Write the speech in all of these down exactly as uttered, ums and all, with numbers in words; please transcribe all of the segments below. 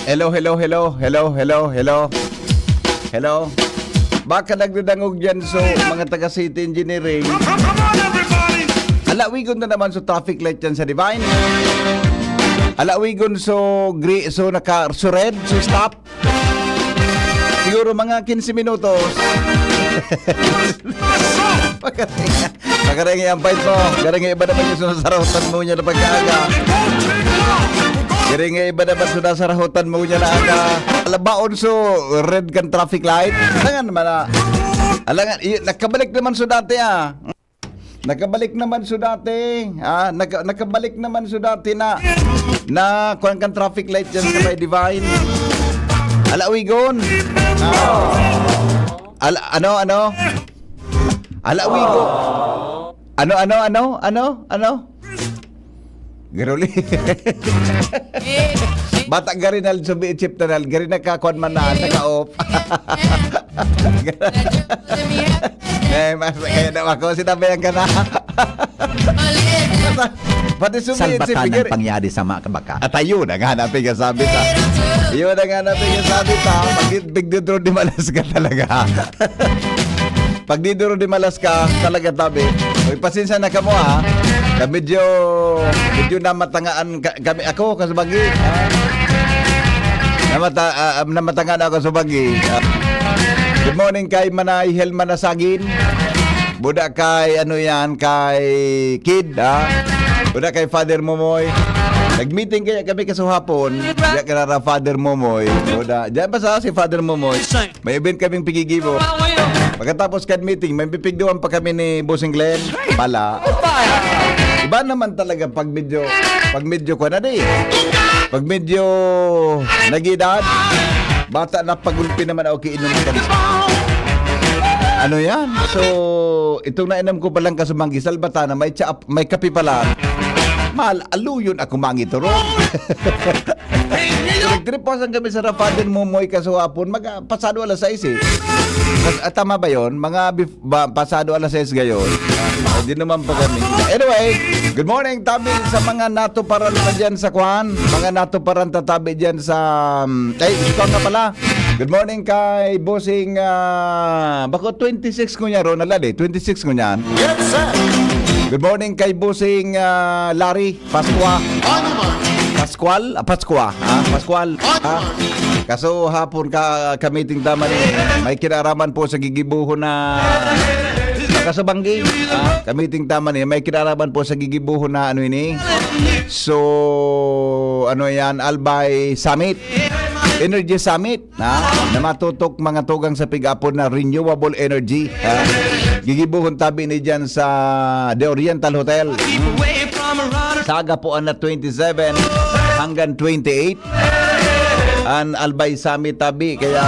Hello, hello, hello, hello, hello, hello. Hello. Baka nagdadangog dyan so mga taga City Engineering. Alawigon na naman so traffic light dyan sa Divine. Alawigon so gri so naka so red so stop. Siguro mga quince minutos. Pagkatingin. Pagkaringay ang fight mo. Garing nga iba naman yung sinasarahotan mo niya na pagkaaga. Garing nga iba naman sinasarahotan mo niya na aga. Alabaon so red kan traffic light. Alangan naman na. Alangan, y- nakabalik naman so dati ah. Nakabalik naman so dati. Ah, naka, nakabalik naman so dati na na kuan kan traffic light dyan sa may Divine. Alawigon. Ah. Ala, ano, ano? Alawigo. Ano, ano, ano? Ano? Ano? Giruli. Bata gari na subi chip tanal. Gari nakakuan man na, naka-off. Eh, mas kaya daw ako, sinabihan ka na. Pati subi chip, Salbatan ang gari. Pangyari sa mga kabaka. At ayun, ang hanapin ka sabi ta. Yun ang hanapin ka sabi ta. Pag bigdidro di malas ka talaga. Pag di duro di malas ka, talaga tabi. Uy, pasensya na kamo ha. Ka medyo, medyo namatangaan ka, kami, ako, kasubagi. Ha? Namata, ah, namatangaan ako sa bagi. Ah, good morning kay Manay Helma Nasagin. Buda kay, ano yan, kay Kid, ha? Buda kay Father Momoy. Nag-meeting kaya kami kasuhapon. Kaya kanara Father Momoy. Buda. Diyan pa sa si Father Momoy. May event kaming pigigibo. Pagkatapos kan meeting, may pipigduan pa kami ni Bossing Glenn. Pala. Iba naman talaga pag medyo, pag medyo ko na di. Pag medyo nag-edad, bata na pagulpi naman ako kiinom ka. Ano yan? So, itong nainom ko palang kasumanggi, salbata na may tsa-, may kape pala. Mahal, aluyon ako mangiturong. Nagtripasan kami sa Rafaden Momoy kasuhapon, mag, ah, pasado alas sais eh. Pas, ah, tama ba yun? Mga bif-, ba, pasado alas sais gayon. Ah, di naman pa kami. Anyway, good morning, tabi sa mga natuparan pa dyan sa kwan. Mga natuparan tatabi dyan sa, um, ay, ikaw nga pala. Good morning kay Bossing, ah, bako twenty-six ko niya, Ronald, eh. Twenty-six ko niyan. Yes, sir. Good morning kay Bossing, ah, Larry. Pascua. Ano man? Pascual? Ah, Pascua. Ah, Pascual. Ano Ah, man? Kaso hapon ka, kamiting tama ni, may kinaraman po sa gigibuhon na kasabanggi. Ah, kamiting tama ni, may kinaraman po sa gigibuhon na ano ini. So, ano yan, Albay Summit. Energy Summit. Na, na matutok mga tugang sa pig-apon na renewable energy. Ha? Gigibuhon tabi ni dyan sa The Oriental Hotel. Sa agapuan na twenty-seven hanggang twenty-eight. An Albay Summit tabi. Kaya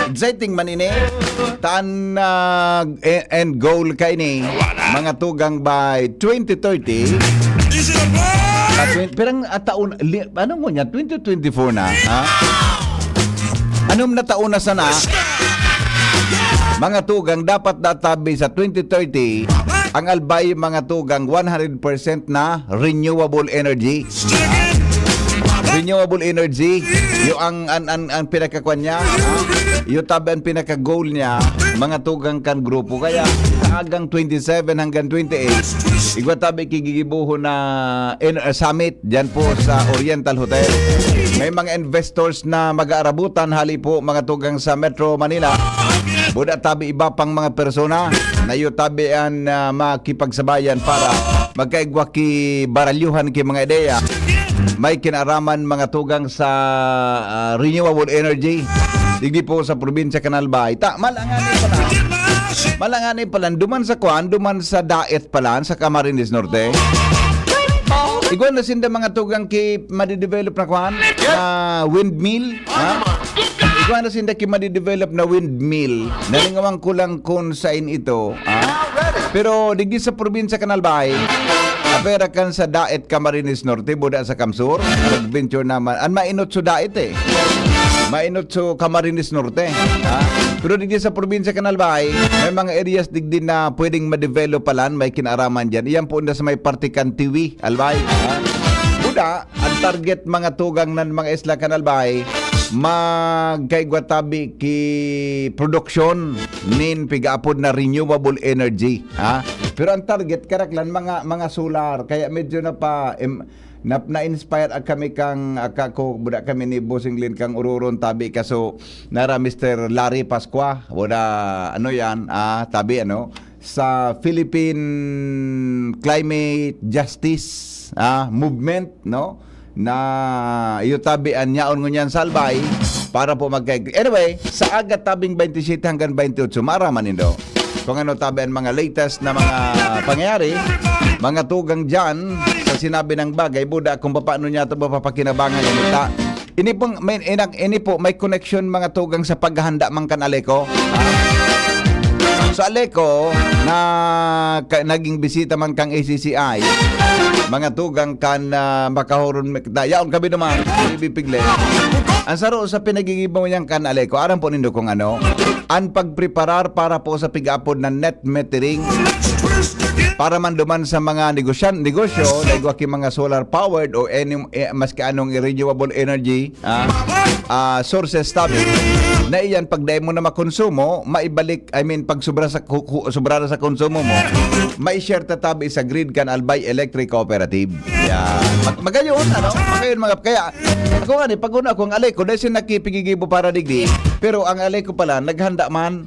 exciting man ini. Taan na e-, end goal ka ini. Mga tugang by twenty thirty. At twen-, pirang, ah, taon, li-, ano mo niya? Twenty twenty-four na, ha? Anom na taon na sana, mga tugang, dapat natabi sa twenty thirty, ang Albay, mga tugang, one hundred percent na renewable energy. Renewable energy, yung ang, ang, ang, ang pinakakuan niya, ha? Yung tabi ang pinaka-goal niya, mga tugang kan grupo. Kaya, agang twenty-seven hanggang twenty-eight, igwa tabi kigigibuhon na en-, uh, summit diyan po sa Oriental Hotel. May mga investors na mag-aarabutan, hali po mga tugang sa Metro Manila. Buda tabi iba pang mga persona na iyo tabi an, ah, makipagsabayan para magkaigwa ki baralyuhan ki mga ideya. May kinaraman mga tugang sa, ah, renewable energy. Digdi po sa probinsya kan Albay. Ta, malangani pala. Malangani pala. Duman sa kwan, duman sa Daet pala, sa Camarines Norte. Igwa na sinda mga tugang ki madidevelop na kwan, na windmill. Ha? Igwa na sinda ki madidevelop na windmill. Nalingawan ko lang kung saan ito. Ha? Pero digdi sa probinsya kan Albay, apera kan sa Daet Camarines Norte, buda sa Kamsur, nag-venture naman. An mainot so Daet eh. Mainot so Camarines Norte. Ha? Pero digdi sa probinsya kan Albay, may mga areas digdi na pwedeng ma-develop palan, may kinaraman dyan. Iyan po na sa may parte kan Tiwi, Albay. Ha? Buda, an target, mga tugang nan mga isla kan Albay, magkaigwa tabi ki produksyon nin pigaapod na renewable energy, ha? Pero ang target, karaklan, mga, mga solar. Kaya medyo na pa, em, na, na-inspire ak kami kang, aka ko, buda kami ni Bossing Lin kang ururon tabi kaso nara Mister Larry Pascua, buda, ano yan, ah, tabi, ano, sa Philippine Climate Justice, ah, Movement, no? Na iyo tabi an yaon ngunyan sa Albay para po magkaig-, anyway, sa aga tabing twenty-seven hanggang twenty-eight, maaraman nindo kung ano tabi ang mga latest na mga pangyayari, mga tugang dyan sa sinabi ng bagay, buda kung paano niya ito mapapakinabangan yung ta. Ini pong, may, inak-, ini po, may connection, mga tugang, sa paghahanda man kan Aleco. Ah. So, Aleco, na ka-, naging bisita man kang A C C I, mga tugang, kan, ah, makahuron mi-, da-, yaon kami naman, bibipigli. Ang saro sa pinagigibo niyang kan Aleco, aram po nindo kung ano, ang pagpreparar para po sa pig-apod na net metering para man duman sa mga negosyan-, negosyo na igwa ki mga solar powered o any, eh, maski anong renewable energy, ah, ah, sources tabi, na iyan pag dai mo na makonsumo, maibalik, I mean, pag sobra sa ku-, ku-, sobra na sa konsumo mo, mai-share ta tabi sa grid kan Albay Electric Cooperative. Yeah. Mag-, magayon, ano? Magayon, mga, kaya, kung ano, pag una, kung Aleco, dahil siya nakipigigibo para digdi, pero ang Aleco pala, naghanda man,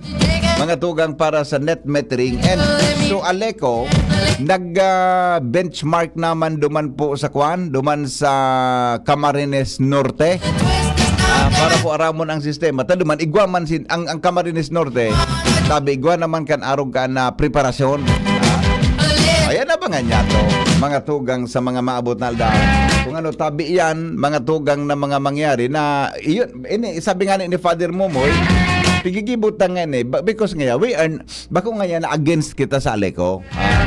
mga tugang, para sa net metering. And so, Aleco, nag, ah, benchmark naman duman po sa kwan, duman sa Camarines Norte. Ah, para po aramon ang sistema. Ta duman, igwa man sin, ang, ang Camarines Norte, tabi, igwa naman kan arog ka na preparasyon. Ah, ayan, abangan niya to, mga tugang, sa mga maabot na aldaw. Kung ano, tabi yan, mga tugang, na mga mangyari na, iyon, ini, sabi nga ni, ni Father Momoy, pigigibot na nga ni, ba-, because nga, we are, bako nga yan na against kita sa Aleco. Ah.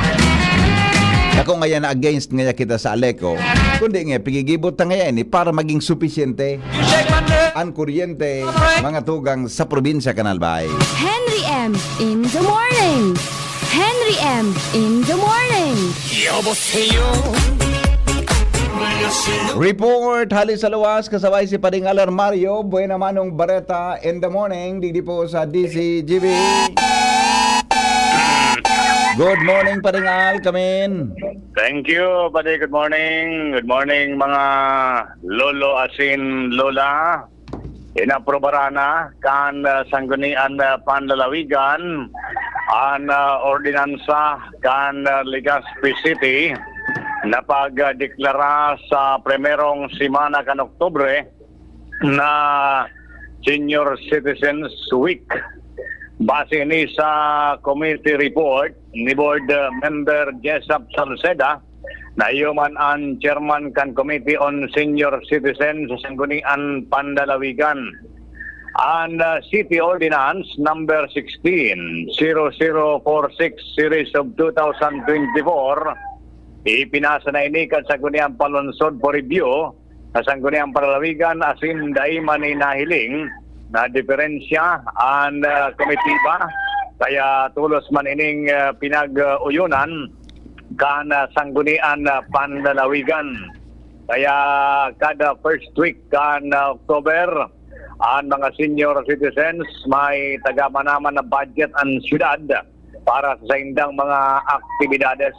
Bako nga yan na against nga kita sa Aleco. Kundi nga, pigigibot na nga yan eh, para maging supisyente ang kuryente, mga tugang, sa probinsya kan Albay. Henry M in the morning. Henry M in the morning. Report hali sa luwas, kasabay si Pading Alar Mario. Buena manong bareta in the morning, digdi po sa D C G B. Good morning, Pading Al, kamin. Thank you, Padi. Good morning. Good morning, mga lolo asin lola. Inaprobaran na kan, ah, Sanggunian, ah, Panlalawigan an, ah, ordinansa kan, ah, Legazpi City na pagdeklara sa primerong semana kan Oktubre na Senior Citizens Week. Base ni sa committee report ni Board, ah, Member Jessup Salceda, na iyo man an chairman kan Committee on Senior Citizens sa Sanggunian Panlalawigan. An, ah, City Ordinance Number sixteen, zero zero four six Series of two thousand twenty-four, ipinasa na ini kan Sanggunian Panlungsod for review sa Sanggunian Panlalawigan asin dai man ni nahiling na diferensya an, ah, komitiba, kaya tolos man ining, ah, pinag-uyonan kan, ah, Sanggunian, ah, Panlalawigan. Kaya kada first week kan, ah, October, an mga senior citizens may taga-manaman na budget an syudad para sa saindang mga aktibidades.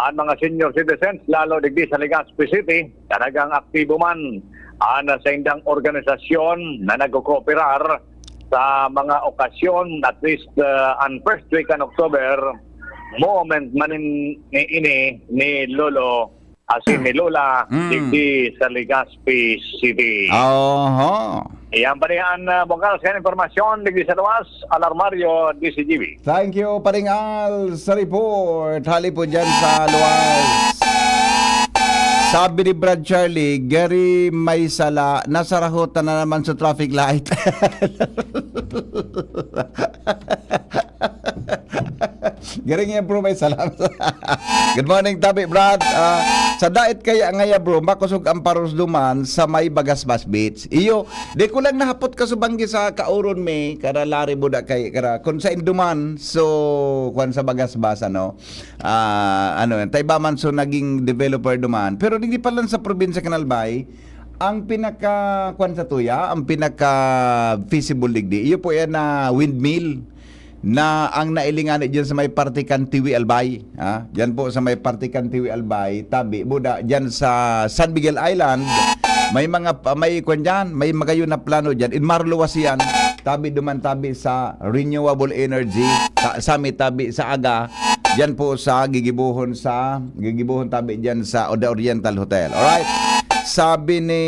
An mga senior citizens, lalo digdi sa Legazpi City, talagang aktibo man an saindang organisasyon na nagkokooperar sa mga okasyon, at least, uh, an first week kan October, moment man in-, ni-, ini ni Lolo asin ni Lola, mm, digdi sa Legazpi City. Oho. Iyan pa rin ang, ah, bukas na impormasyon digdi sa luwas, Alarmario, D C G B. Thank you, Paring Al, sa report. Hali po dyan sa luwas. Sabi ni Brad Charlie, Gary, may sala, nasarahotan na naman sa traffic light. Garing yan, bro. May salamat. Good morning, Tabi Brad. Ah, Sa dait kaya ngaya, bro, makosog ang paros duman sa may Bagasbas Beach. Iyo, di ko lang nahapot ka subanggi sa kauron mi, kara lari buda kay, kara, kung sa Induman, so, kwan sa Bagasbas, ano, ah, ano yan, taiba man so naging developer duman. Pero digdi pa lang sa probinsya kan Albay, ang pinaka, kwan sa tuya, ang pinaka feasible digdi, iyo po yan na windmill. Na ang nailing ani diyan sa may parte kan Tiwi Albay, ha? Diyan po sa may parte kan Tiwi Albay, tabi, buda, diyan sa San Miguel Island, may mga, may kwan diyan, may magayon na plano diyan. In Marluwas yan, tabi duman, tabi sa renewable energy, sa, sa may tabi sa Aga, diyan po sa gigibuhon sa, gigibuhon tabi diyan sa The Oriental Hotel. Alright? Sabi ni,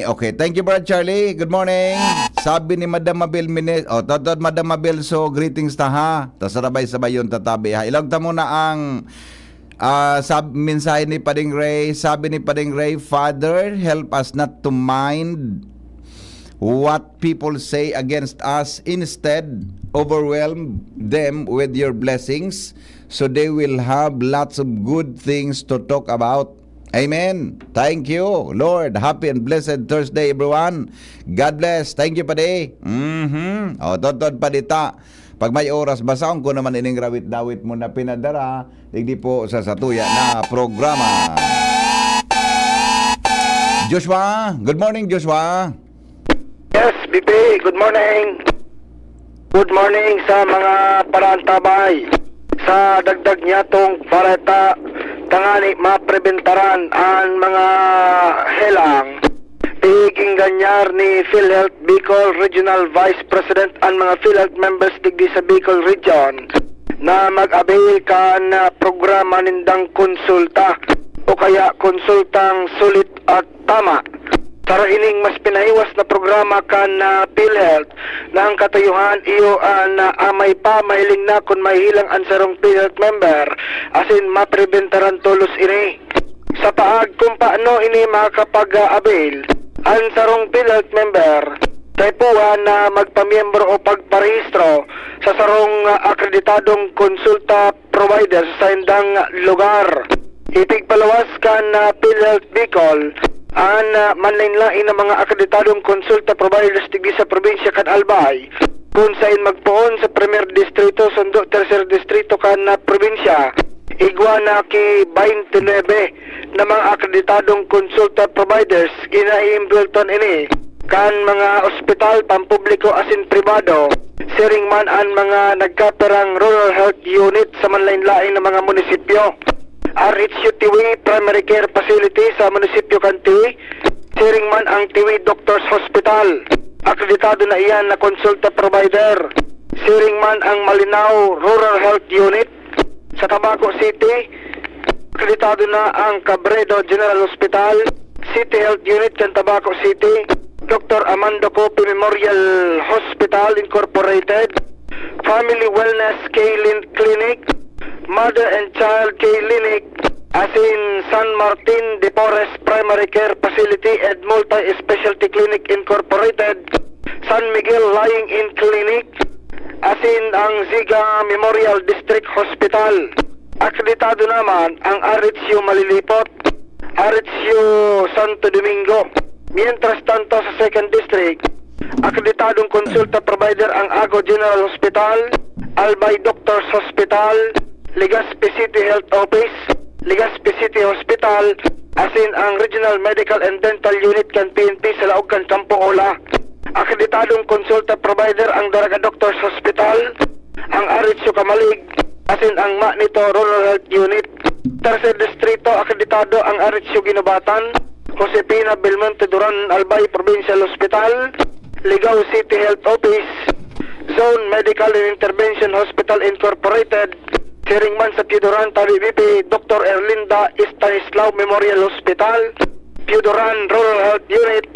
okay, thank you, Brad Charlie. Good morning. Sabi ni Madam Mabel Mines, oh, totod, Madam Mabel, so greetings ta ha. Ta sarabay-sabay yun tatabi ha. Ilog ta muna ang ah, sab mensahe ni Pading Ray. Sabi ni Pading Ray, "Father, help us not to mind what people say against us. Instead, overwhelm them with your blessings so they will have lots of good things to talk about." Amen. Thank you, Lord. Happy and blessed Thursday, everyone. God bless. Thank you, Padi. Mhm. O, totod, Padi ta. Pag may oras, basahon ko naman ining rawit-dawit mo na pinadara, digdi po sa satuya na programa. Joshua, good morning, Joshua. Yes, B P, good morning. Good morning sa mga parantabay. Sa dagdag niyatong bareta, tangani mapreventaran an mga helang, iginganyar ni PhilHealth Bicol Regional Vice President an mga PhilHealth members digdi sa Bicol Region na mag-avail kan, ah, programa nindang konsulta o kaya konsultang sulit at tama. Saro ining mas pinahiwas na programa kan, ah, PhilHealth na ang katuyuhan iyo an, ah, amay pa mahiling na kun mahihilang an sarong PhilHealth member, asin mapreventaran tolos ini. Sa paag kun paano ini makakapag-avail, an sarong PhilHealth member kaipuhan na magpamiyembro o pagparehistro sa sarong, ah, akreditadong konsulta provider sa saindang lugar. Ipigpaluwas kan, ah, PhilHealth Bicol an, ah, manlain-lain na mga akreditadong konsulta providers digdi sa probinsya kan Albay, kun sain magpoon sa Primer Distrito, sundo Tercer Distrito kan, ah, probinsya. Igwa na ki twenty-nine na mga akreditadong konsulta providers, ginaiimbulton ini kan mga ospital, pampubliko asin pribado, siring man an mga nagkapirang rural health unit sa manlain-lain na mga munisipyo. R H U Tiwi Primary Care Facility sa munisipyo kan Tiwi, siring man ang Tiwi Doctors Hospital. Akreditado na iyan na konsulta provider. Siring man ang Malinao Rural Health Unit. Sa Tabaco City, akreditado na ang Cabredo General Hospital, City Health Unit kan Tabaco City, Doctor Amando Cope Memorial Hospital Incorporated, Family Wellness K-Lin Clinic, Mother and Child Clinic, asin San Martin de Porres Primary Care Facility and Multi-Specialty Clinic Incorporated, San Miguel Lying-in Clinic, asin ang Ziga Memorial District Hospital. Akreditado naman ang R H U Malilipot, R H U Santo Domingo. Mientras tanto, sa Second District, akreditadong konsulta provider ang Ago General Hospital, Albay Doctors Hospital, Legazpi City Health Office, Legazpi City Hospital, asin ang Regional Medical and Dental Unit kan P N P sa laog kan Campo Ola. Akreditadong konsulta provider ang Daraga Doctors Hospital, ang R H U Camalig, asin ang Manito Rural Health Unit. Tercer Distrito, akreditado ang R H U Guinobatan, Josefina Belmonte Duran Albay Provincial Hospital, Ligao City Health Office, Zone Medical and Intervention Hospital Incorporated, siring man sa Pio Duran, Tabi, B P, Doctor Erlinda Estanislao Memorial Hospital, Pio Duran Rural Health Unit,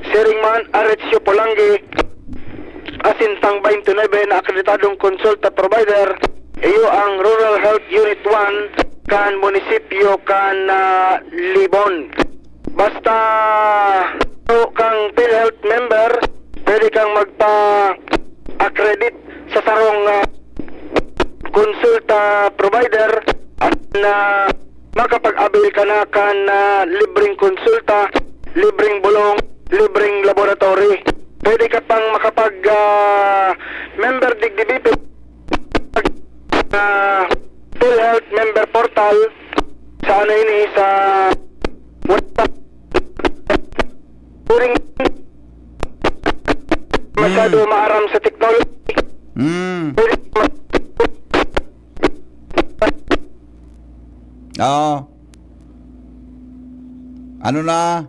siring man R H U Polangui, asin tang twenty-nine na akreditadong konsulta provider, iyo ang Rural Health Unit one kan munisipyo kan, ah, Libon. Basta kang PhilHealth member, pwede kang magpa-accredit sa sarong, ah, konsulta provider na makapag-avail ka na kan, ah, libreng konsulta, libreng bulong, libreng laboratory. Pwede ka pang makapag, ah, member digdi B P, ah, PhilHealth member portal sa ano ini, sa WhatsApp. Pwede masyado maaram sa technology. Mm. Oo. Ano na?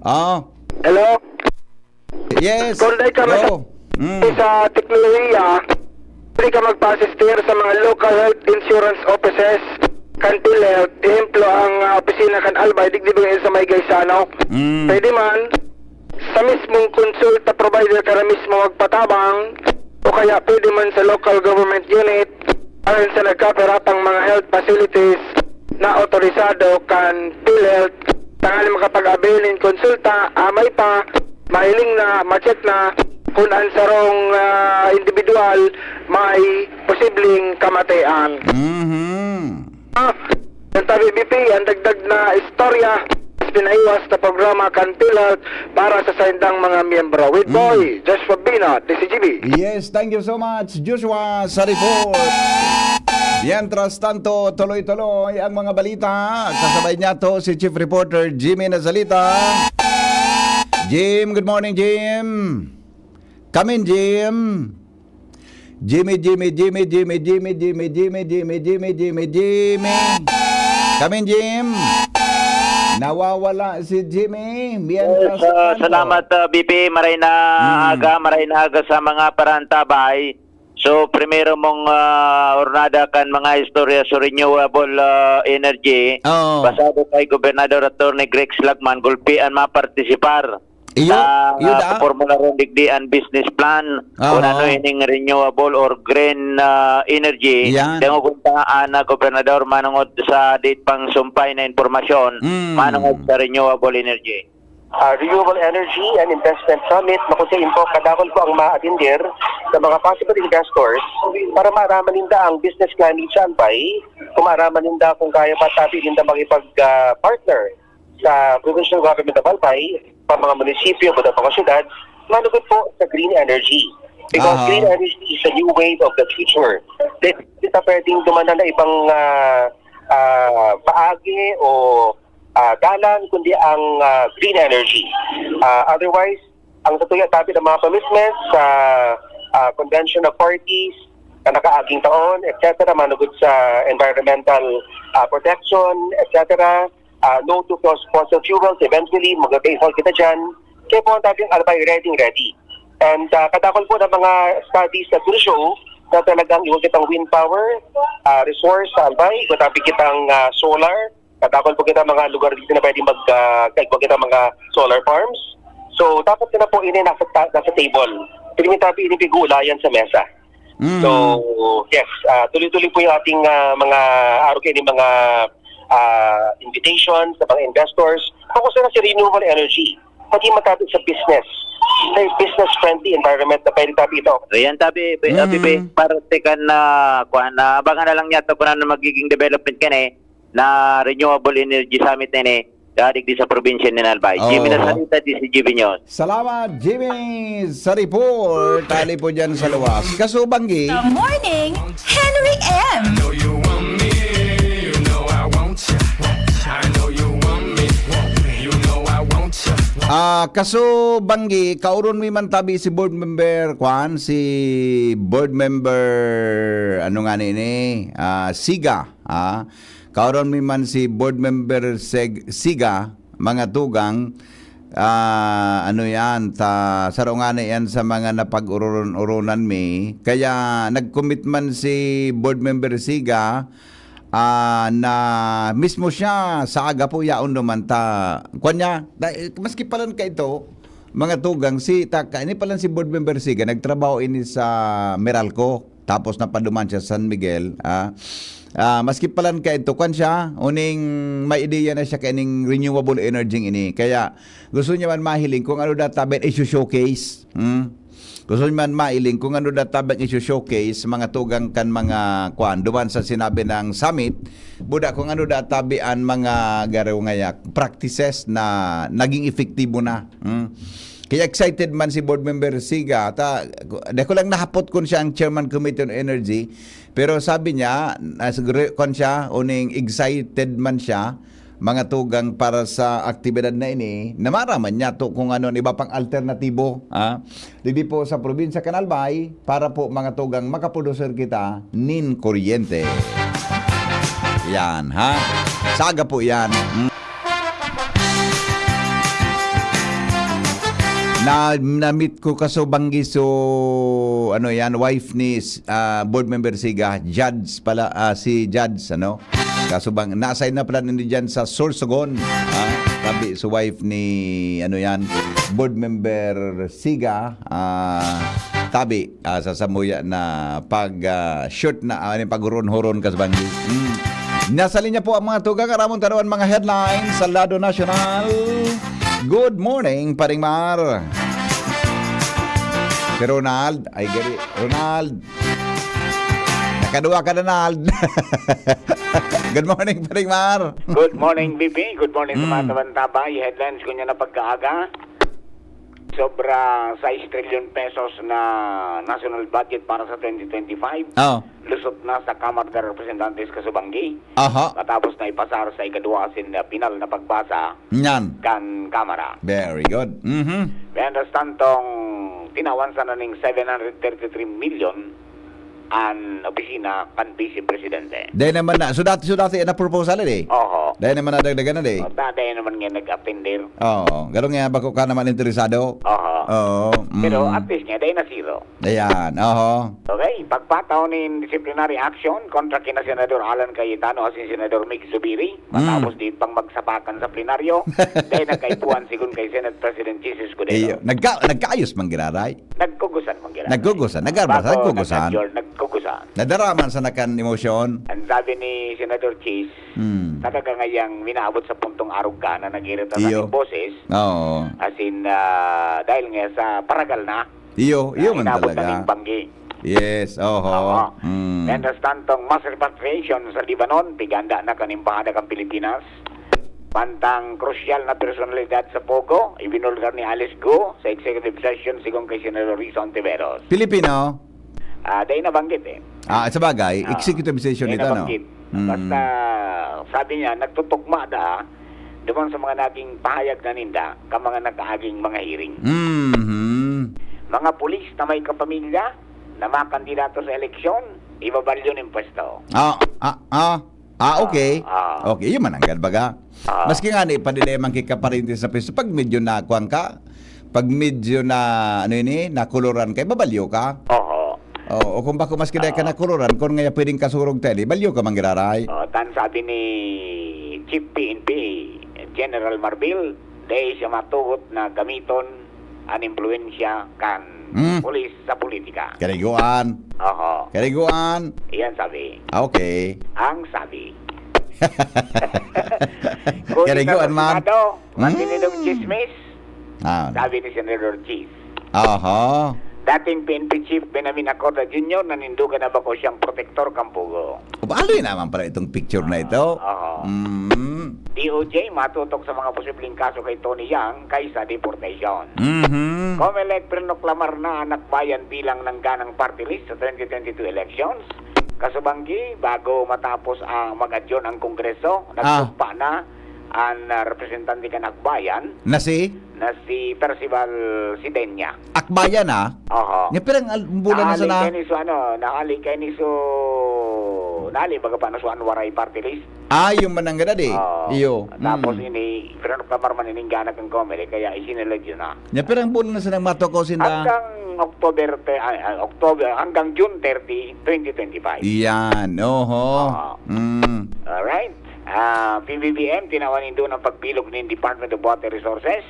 Oh. Hello? Yes. Kung dahil ka Go. Mm. sa teknolohiya, pwede ka magpa-assist sa mga local health insurance offices kan PhilHealth. Ehemplo, ang ah, opisina kan Albay, digdi ba sa may Gaisano? Mm. Pwede man, sa mismong konsulta provider ka na mismo magpatabang, o kaya pwede man sa local government unit, ayon sa nagkapirapang mga health facilities na otorisado kan PhilHealth, tanganing makapag-avail nin konsulta, amay pa, mahiling na, ma-check na kung ang sarong ah, individual may posibleng kamatian. Mhm. Ah, ang tabi B P, ang dagdag na istorya, pinaiwas na programa kan PhilHealth para sa saindang mga miyembro. With boy, Joshua Bina, D C G B. Yes, thank you so much, Joshua, sa report. Mientras tanto, tuloy-tuloy ang mga balita. Kasabay niya to si Chief Reporter Jimmy Nazalita. Jim, good morning, Jim. Come in, Jim. Jimmy, Jimmy, Jimmy, Jimmy, Jimmy, Jimmy, Jimmy, Jimmy, Jimmy, Jimmy, Jimmy. Come in, Jim. Nawawala si Jimmy. Mientras Yes, ah, tanto. Salamat, ah, B P. Maray na Mm. aga, maray na aga sa mga parantabay. So, primero mong ah, ornada kan mga istorya sa renewable ah, energy. Oo. Pasado kay Gobernador Attorney Greg Slagman, gulpi an mapartisipar Iyo, na iyo da. formula ron digdi ang business plan Oo. kung ano ining renewable or green ah, energy. Yan. Dangogon ta an ah, gobernador manungod sa date pang sumpay na impormasyon Mm. manungod sa renewable energy. Ah, Renewable Energy and Investment Summit na kung sa po kadakol po ang ma-attender sa mga possible investors para maaraman ninda ang business climate sa Albay, kung maaraman ninda kung kaya pa tabi ninda makipag-partner sa provincial government of Albay, pa mga munisipyo, buta mga syudad, manugod po sa green energy. Because Aha. Green energy is the new wave of the future. Di, di ta pwedeng dumanan na ibang ah, ah, paagi o ah, dalan, kundi ang ah, green energy. Ah, otherwise, ang satuya tabi ng mga commitments sa ah, convention of parties na nakaaging taon, et cetera, manugod sa environmental ah, protection, et cetera, ah, no to fos- fossil fuels, eventually, mag-phase out kita dyan. Kaya po ang tabi ng Albay, ready, ready. And ah, kadakol po ng mga studies na to show na talagang iwan kitang wind power ah, resource sa Albay, iwan tabi kitang ah, solar, kadakol po kita mga lugar dito na pwede mag, ah, iwan kita mga solar farms. So, dapat na po ini nasa, ta- nasa table. Pwede tabi ini pag-uulayan sa mesa. Mm. So, yes, ah, tuloy-tuloy po yung ating ah, mga arog ni mga ah, invitations sa mga investors. Focus na si renewable energy. Pati matapit sa business. Sa business friendly environment na pwede tabi ito. So, yan tabi, B- Mm. B P, parte kan na kuan na abangan na lang yata kung ano magiging development kan eh na renewable energy summit na ini dadig di sa probinsya ni Albay. Oo. Jimmy Nasalita, D C G B News. Salamat, Jimmy, sa report. Tali po dyan sa luwas. Kasubanggi. The Morning Henry M. Know you want me, you know I want you. I know you want me, you know I want you. Ah, Kasubanggi, kauron mi man tabi si board member, kwan, si board member, ano nga ni ini? Ah, Siga, ah. Kauron mi man si board member Seg, Siga, mga tugang, ah, ano yan, ta, saro nga na yan sa mga napag-ururon-urunan mi. Kaya nag-commit man si board member Siga, ah, na mismo siya sa aga po yaon naman ta. Kwan niya, da- maski palan ka ito, mga tugang, si, ta, ka, ini palan si board member Siga, nagtrabaho ini sa Meralco, tapos napaduman siya sa San Miguel, ah. Ah, maski palan ka ito, kwan siya, uning may ideya na siya kaining renewable energy ini. Kaya gusto niya man mahiling kung ano data ben i-showcase. Hmm? Gusto man mailing kung ano databi ang isu-showcase, mga tugang kan mga kuan, duman sa sinabi ng summit, buda kung ano databi ang mga garo ngaya practices na naging epektibo na. Hmm. Kaya excited man si Board Member Siga. Ta, di ko lang nahapot kung siya ang Chairman Committee on Energy, pero sabi niya, na siguro kung siya, uning excited man siya, mga tugang para sa aktibidad na ini, namaraman niya to kung ano ang iba pang alternatibo, ha? Digdi po sa probinsya kan Albay, para po mga tugang makaproducer kita nin kuryente. Yan, ha? Saga po yan. Mm. Na, na-meet ko kaso banggi so, ano yan, wife ni, ah, board member Siga, Judge pala, ah, si Judge, ano? Kaso bang, na-assign na pala nini dyan sa Sorsogon, ah, tabi sa wife ni, ano yan, board member Siga, ah, tabi, ah, sa samuya na pag, ah, shoot na, ah, ano yung paghuron-huron, kasbanggi. Mm. Nasa linya po ang mga tugang, aramon tanawan mga headlines sa lado nasyonal. Good morning, Paring Mar. Si Ronald, ay gari, Ronald. Nakaduwa ka, Ronald. Good morning, Paring Mar. Good morning, B P. Good morning sa mga Mm. tabang-tabang. Yung headlines ko niya na pagkaaga. Sobra sais trilyon pesos na national budget para sa twenty twenty-five. Oh. Lusot na sa Kamara de Representantes kasubanggi. Aha. Matapos na ipasar sa ikadwa asin na pinal na pagbasa Nyan. kan Kamara. Very good. Mhm. Mientras tantong, tinawan sana ning seven hundred thirty-three million an opisina kan Vice Presidente. Dahil naman na, so dati, so dati na proposal eh. Oho. Dahil naman nadagdagan na eh. O, ta-, dahil naman nga nag-attender. Oo. Ganun nga, bako ka naman interesado. Oho. Oo. Pero Mm. at least nga, dahil na zero. Ayan. Oho. Okay, pagpataw nin disciplinary action kontra kina Senador Alan Cayetano asin Senador Mig Zubiri, Mm. matapos di pang magsapakan sa plenaryo, dahil nagkaipuhan sigun kay Senate President Jesus Escudero. Iyo. Nagka-, nagkaayos man giraray. Nagkugusan man giraray. Nagkugusan. Nagarbasa, Bako nagkugusan. nag-adjourn, nagkugusan. Nadaraman sa nakan emosyon. Ang sabi ni Senador Chis, Mm. talaga ngayang minaabot sa puntong arog ka na nag-irita na Iyo. yung boses. Oo. As in, ah, dahil nga sa paragal na. Iyo, iyo Ah, man inabot talaga. na ning banggi. Yes, oho. Oo. Mm. Mientras tantong, mass repatriation sa Lebanon, piganda na kan Embahada kan Pilipinas. Mantang krusyal na personalidad sa Pogo, ibinulgar ni Alice Go sa executive session sigon kay Senador Risa Ontiveros. Pilipino? Ah, dai nabanggit eh. Ah, sa bagay, Ah, executive session dai ito, no? nabanggit. Mm. Basta, sabi niya, nagtutugma da duman sa mga naging pahayag na ninda ka mga nakaaging mga hearing. Mhm. Mga pulis na may kapamilya na makandidato sa eleksyon, ibabalyo nin pwesto. Ah, ah, ah. Ah, okay. Ah, ah. Okay, yun man ang baga. Ah. Maski nga ni, padilay man kay kaparente sa pwesto, pag medyo nakuan ka, pag medyo na, ano yun eh, nakuluran ka, ibabalyo ka. Oho. Oo, o kung bako maski dai ka Ah. nakuluran, kung nga pwedeng kasurog tayo, balyo ka manggiraray. Oh, tan sabi ni Chief P N P, General Marbil, dai siya matugot na gamiton an impluwensya kan Mm. pulis sa politika. Kariguan. Oho. Kariguan. Iyan sabi. Okay. Ang sabi. Kung Kariguan man. Senado, Mm. matinidong chismis, Ah. sabi ni Senador Chis. Oho. Dating P N P Chief Benjamin Acosta Junior nanindugan na bako siyang protektor kan Pogo. Baloy naman pala itong picture na ito. Ah, oo. Mm. D O J matutok sa mga posibleng kaso kay Tony Yang kaysa deportation. Mhm. Comelec pinroklamar na an Akbayan bilang nangganang party list sa twenty twenty-two elections. Kasubanggi, bago matapos ang mag-adjourn ang Kongreso, Ah. nagtumpa na an, ah, representante kan Akbayan Na si? na si Percival Sidenya. Akbayan, ah? Oho. Nya, pirang al-, bulan na Naali sana? kaini so, ano, naali kaini so, naali, baga pa na so, an waray party list. Ah, yung mananggad, eh. Oo. Iyo. Tapos Mm. ini, pinroklamar man ining gana kan Comelec, kaya isinilid yun, ah. Nya, pirang bulan na silang matukaw sinda? Hanggang October, te-, ah, ah, October, hanggang June thirty, twenty twenty-five. Iyan, oho. Oo. Mm. Alright. Ah, P B B M, tinawan nindo ng pagbilog nin Department of Water Resources.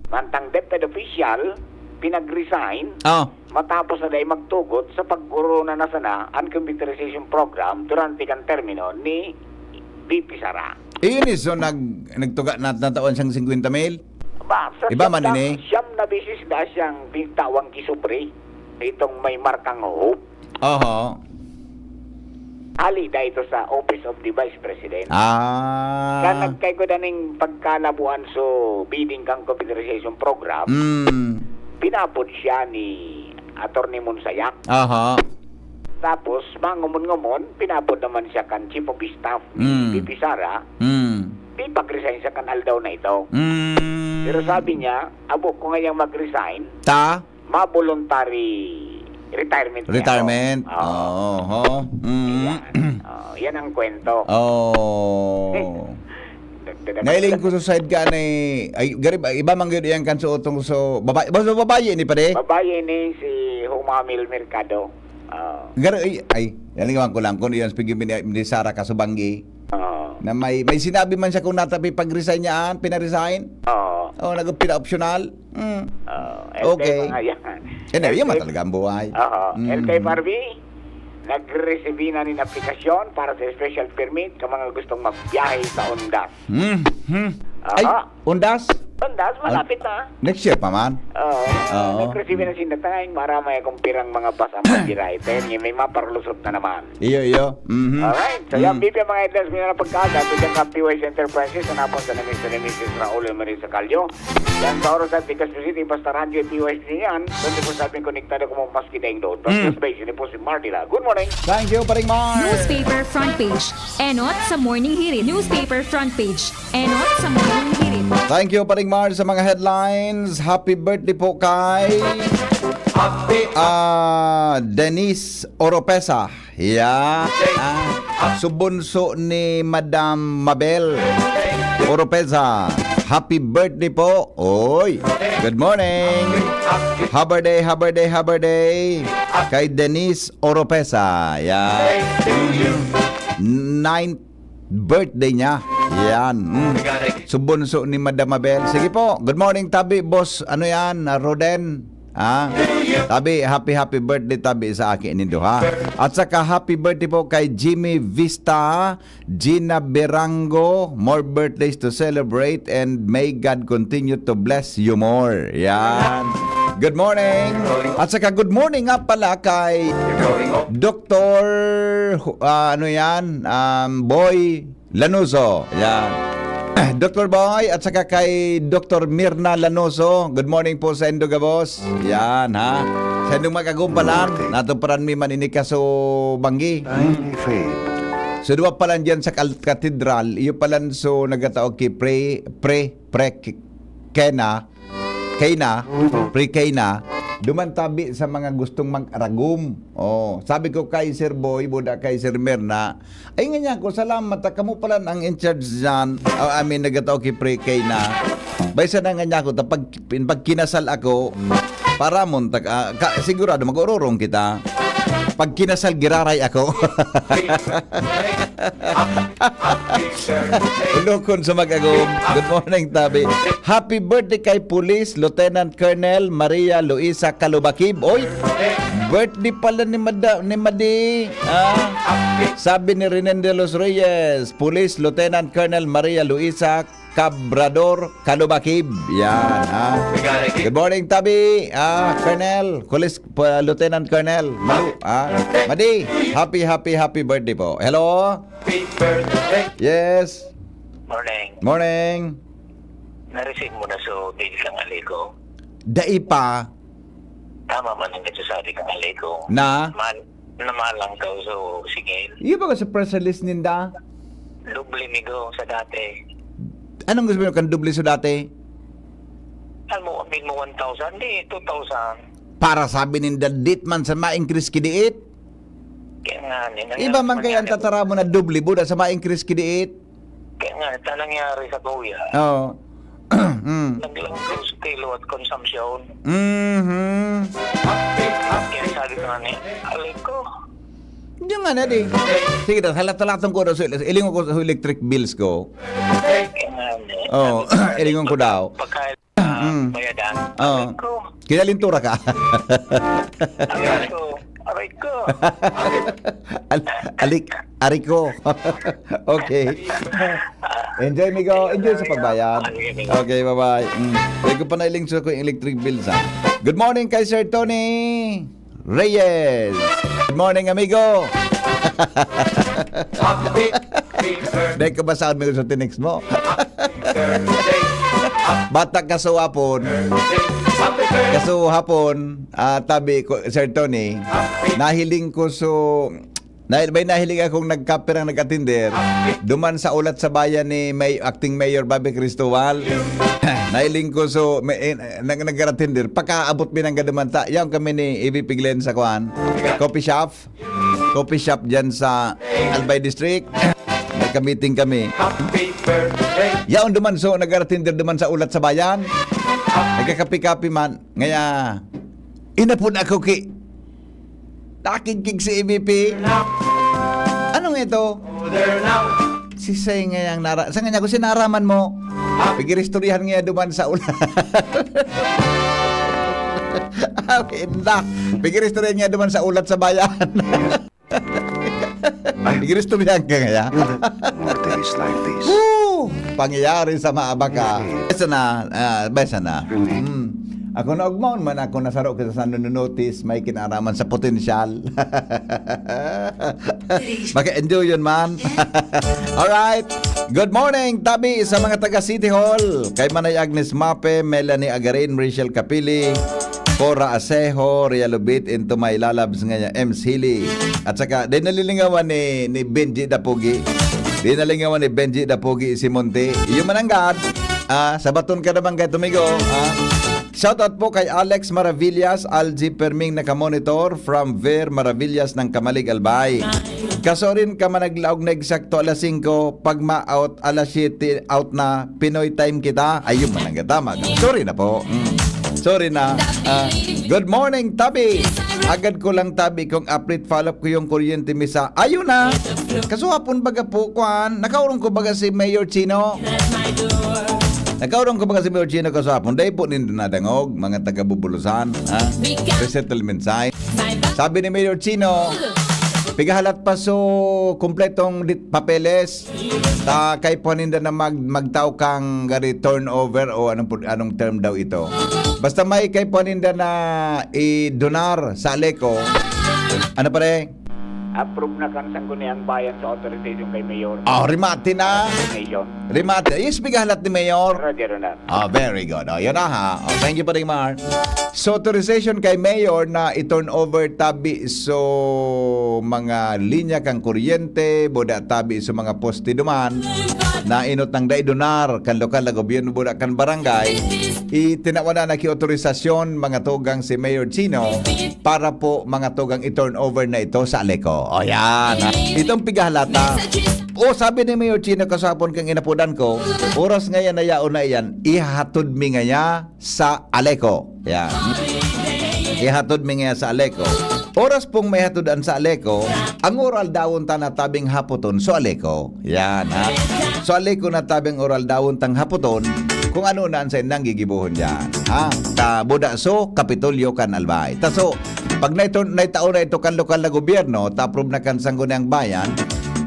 Mantang DepEd official, pinag-resign Oh. matapos na dai magtugot sa pag-orona na sana an computerization program durante kan termino ni V P Sara. Iyon iso nag-, nagtuga na, natawan siyang singkwenta mil? Iba man ini. Siyam na beses na siyang bintawang kisubre. Itong may markang hope. Oho. Hali na ito sa Office of the Vice President. Ah. Kan nagkaigwa daning pagkalabuan so bidding kan computerization program, Mm. pinapod siya ni Attorney Monsayak. Aha. Tapos, mangumon-ngumon, pinapod naman siya kan Chief of Staff ni Mm. V P Sara. Mm. Di pag-resign siya kan aldaw na ito. Mm. Pero sabi niya, "Abo ko ngayang mag-resign." Ta? Ma-voluntary retirement niya Retirement? ako. Oo. Oo, ho. Mm. Yan. Oh, yan ang kwento. Oh. Dagdagan Nailing ko sa side ka na eh. Ay, garib, iba man gyud iyang kansuotong so, babae, ba, so babae ni pare? Babae ni si Humamil Mercado. Ah. Gar-, ay, ay, naligawan ko lang kung iyan, speaking ni, ni Sara Kasubanggi. Oo. Na may, may sinabi man siya kung natapi pag-resign niya, ah, pinaresign? Oo. Oh, nag-, pina-optional? Mm. Oo. Okay. L K mga yan. Eh, na, yan L K man talaga ang buhay. Oo. Mm. L K Barbie, nagre-receive na nin aplikasyon para sa special permit sa mga gustong magbiyahe sa Ondas. Hmm, hmm. Ay, Aha. Ondas? Ondas, Al-, malapit na. Next year pa man? Oo. Oo. Nag-receive na sinda tayong maramay akong pirang mga bus ang pagbiyahe. Tayo niya, may maparulusot na naman. Iyo, iyo. Mhm. Alright. So, yan, Mm. Bibia, mga headlines, may na pagkaaga. Ito dyan ka P Y S Enterprises, hanapon sa namin sa Misis Raul Emery sa Kalyo. Yan, sa oras at bigas po city, basta radyo, P Y S niyan. Twenty-four seven konektado ko mo maski daing doon. Mm. Basta space, yun po si Mardila. Good morning. Thank you, Paring Mar. Newspaper front page. Enot sa Morning Hirit. Newspaper front page. Enot sa Morning Hirit. Thank you, Paring Mar, sa mga headlines. Happy birthday po kay, Happy ah, Denise Oropesa. Yeah. Ah, so bunso ni Madam Mabel Oropesa. Happy birthday po. Oy. Good morning. Happy birthday, happy birthday, happy birthday. Kay Denise Oropesa. Yeah. Ninth birthday niya. Yan. Mm. So, bunso ni Madam Mabel. Sige po. Good morning, tabi, boss. Ano yan? Ah, Roden? Ah, tabi, happy, happy birthday, tabi, sa aki nindo, ha? At saka, happy birthday po kay Jimmy Vista, Gina Berango. More birthdays to celebrate and may God continue to bless you more. Yan. Good morning. At saka, good morning nga pala kay Doktor, ah, ano yan? Um, Boy Lanoso. Yan. Doktor Boy at saka kay Doktor Mirna Lanoso. Good morning po sa indo gabos. Yan, ha. Sa indong mag-agom pa lang, natuparan mi man ini kaso banggi. Tiny faith. So, duwa pa lang dyan sa kal-, katedral, iyo pa lang so nagataog ki pre, pre, pre, kena, Kena, pre Kena, duman tabi sa mga gustong mag-aragom. Oh, sabi ko kay Sir Boy, buda kay Sir Mirna, ay nga niya ako, salamat, ta kamo pala ang in charge dyan. Oh, I mean, nagataw ki pre Kena. Baysa na nga niya ako, ta pag, pag kinasal ako, para mo, ta, ah, ka, sigurado mag-ororong kita. Pag kinasal, giraray ako. Ulokon sa mag-agom. Good morning, tabi. Happy birthday kay Police Lieutenant Colonel Maria Luisa Calubakib. Oy, birthday pala ni Mada-, ni Madi. Ah, sabi ni Renen de los Reyes, Police Lieutenant Colonel Maria Luisa Cabrador Calubakib. Yan, ha? Good morning, tabi. Ah, Colonel, Kulis, pa, Lieutenant Colonel. Malu, ah. Madi, happy, happy, happy birthday po. Hello? Happy birthday. Yes. Morning. Morning. Na-receive mo na so bill kang Aleco? Dai pa. Tama man ang nagsasabi kang Aleco. Na? Mal-, na malang ka so singil. Iyo ba ka sa press release ninda? Doble mi go sa dati. Anong gusto mo kan doble sa dati? Alam mo, abin mo one thousand, di two thousand. Para sabi ninda, dit man sa ma-increase ki diit. Kaya nga, ni-, Iba man kaya ang nangyari. Tatara mo na doble, buda sa ma-increase ki diit. Kaya nga, ito nangyari sa kuya. Oo. Mm. Naglangkos kilo at consumption. Mhm. Kaya sabi ko nga ni, "Alam ko." Diyan nga na, di. Sige daw, halat-halatong ko daw sa, ilingon ko sa electric bills ko. Kaya nga ni, Oo, sabi ko nga, ilingon ko daw. Pagka, ah, Mm. bayadan. Oo. Alam ko. Kinalintura ka. Alam ko. Aray ko. Al-, alik, ari ko. Okay. Ah, Enjoy, amigo. Enjoy sa pagbayad. Okay, bye-bye. Mm. Pwede ko pa nailing sa ko yung electric bills, ha? Good morning kay Sir Tony Reyes. Good morning, amigo. Dahil ko ba saan may gusto tinext mo? Bata ka sa wapon. Kaso hapon, ah, tabi ko, Sir Tony, nahiling ko so, na, may nahiling akong nagkapirang nag-atender duman sa ulat sa bayan ni May, Acting Mayor Bobby Cristobal. Nahiling ko so, may, eh, nag, nag-atender. Pakaabot binangga duman ta. Yan kami ni A V P Glenn sa kuan. Coffee shop. Coffee shop dyan sa Albay District. Nagka-meeting kami. Yaon duman, so, nag-atender duman sa ulat sa bayan. Nagkakapi-kapi man. Ngaya, inapod ako ki. Nakigkig si A V P. Anong ito? Si Say ngayang nara-, sa ngaya ko sinaraman mo. Pigiristoryahan ngaya duman sa ulat. Akin na. Pigiristoryahan ngaya duman sa ulat sa bayan. Pigiristoryahan ka ngaya. Mortales like this. Woo! Pangyayari sa maabaka. Besa na, ah, besa na. Really? Hmm. Ako na, ogmaon man ako nasaro kita sa nanonotice, may kinaraman sa potensyal. Maka-enjoy yun, man. Alright. Good morning, tabi sa mga taga City Hall. Kay Manay Agnes Mape, Melanie Agarin, Rachel Capili, Cora Asejo, Ria Lubit, into my lalabs nga niya, Ems Hili. At saka, di nalilingawan ni, ni Benji Dapugi. Di nalingawan ni Benji Dapugi si Monte. Iyo mananggad. Ah, sabaton ka naman kay Tumigo. Ah. Shoutout po kay Alex Maravillas, Algie Perming nakamonitor from Ver Maravillas ng Kamalig, Albay. Kaso rin ka managlaog na eksakto alas singko, pag ma-out alas siyete, out na, Pinoy time kita. Ayun man ang gatama. Sorry na po. Mm. Sorry na. Ah, good morning, Tabi. Agad ko lang, Tabi, kung update follow-up ko yung kuryente misa. Ayun na. Kaso hapon baga po, kwan, nakaurong ko baga si Mayor Chino. Nakaurong ko baga si Mayor Chino kaso hapon. Dahil po nindo nadangog, mga taga-Bubulusan, ha? Resettlement site. Sabi ni Mayor Chino, pigahalat pa so kompletong dit-, papeles. Ta kay po ninda na mag-, magtao kang gari turnover o anong pu-, anong term daw ito. Basta may kay po ninda na i-donar sa Aleco. Ano, pare? Approve na kan Sangguniang Bayan sa authorization kay Mayor. Oh, rimate na. Nation. Rimate. Yes, pigahalat ni Mayor. Roger na. Ah, very good. Oh, yun na ha. Oh, thank you, Paring Mar. So, authorization kay Mayor na i-turn over tabi so mga linya kan kuryente, buda tabi so mga poste duman, na inot nang dai donar kan lokal na gobyerno, buda kan barangay, itinawan na naki-autorisasyon mga tugang si Mayor Chino para po mga tugang i-turn over na ito sa Aleco. O yan, ha? Itong pigahalata. O, sabi ni Mayor Chino kasapon kang inapudan ko, oras ngayon na yaon na iyan, ihahatod mi ngaya sa Aleco. Yan. Ihatod mi ngaya sa Aleco. Oras pong may hatudan sa Aleco, ang oral dawon ta na tabing hapoton so Aleco. Yan, ha? So Aleco na tabing oral dawon tang hapoton kung ano na ang saindang gigibohon diyan. Ha? Ta buda so Kapitolyo kan Albay. Ta so, pag naito-, naitao na ito kan lokal na gobyerno, ta-approve na kan Sangguniang Bayan,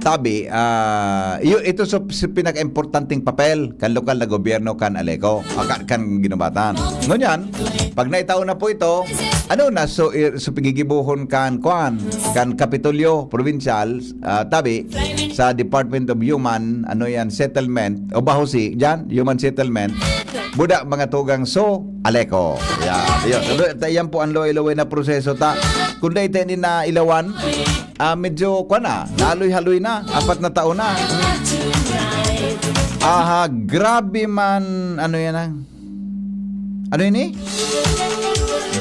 tabi, ah, iyo, ito so, so pinaka-importanteng papel kan lokal na gobyerno kan Aleco, ah, ka-, kan ginubatan. Ngunyan, pag naitao na po ito, ano na, so, i-, so pigigibohon kan, kwan, kan Kapitolyo Provincial, ah, tabi, sa Department of Human, ano yan, Settlement, o baho si, dyan, Human Settlement, buda mga tugang so, Aleco. Yan, yun. Sabi, ta-, yan po ang loway-loway na proseso ta. Kung dahil tayo ni na ilawan, ah, medyo, kwa na, naloy-haloy na. Apat na taon na. Aha, grabe man, ano yan ang, ano yun eh?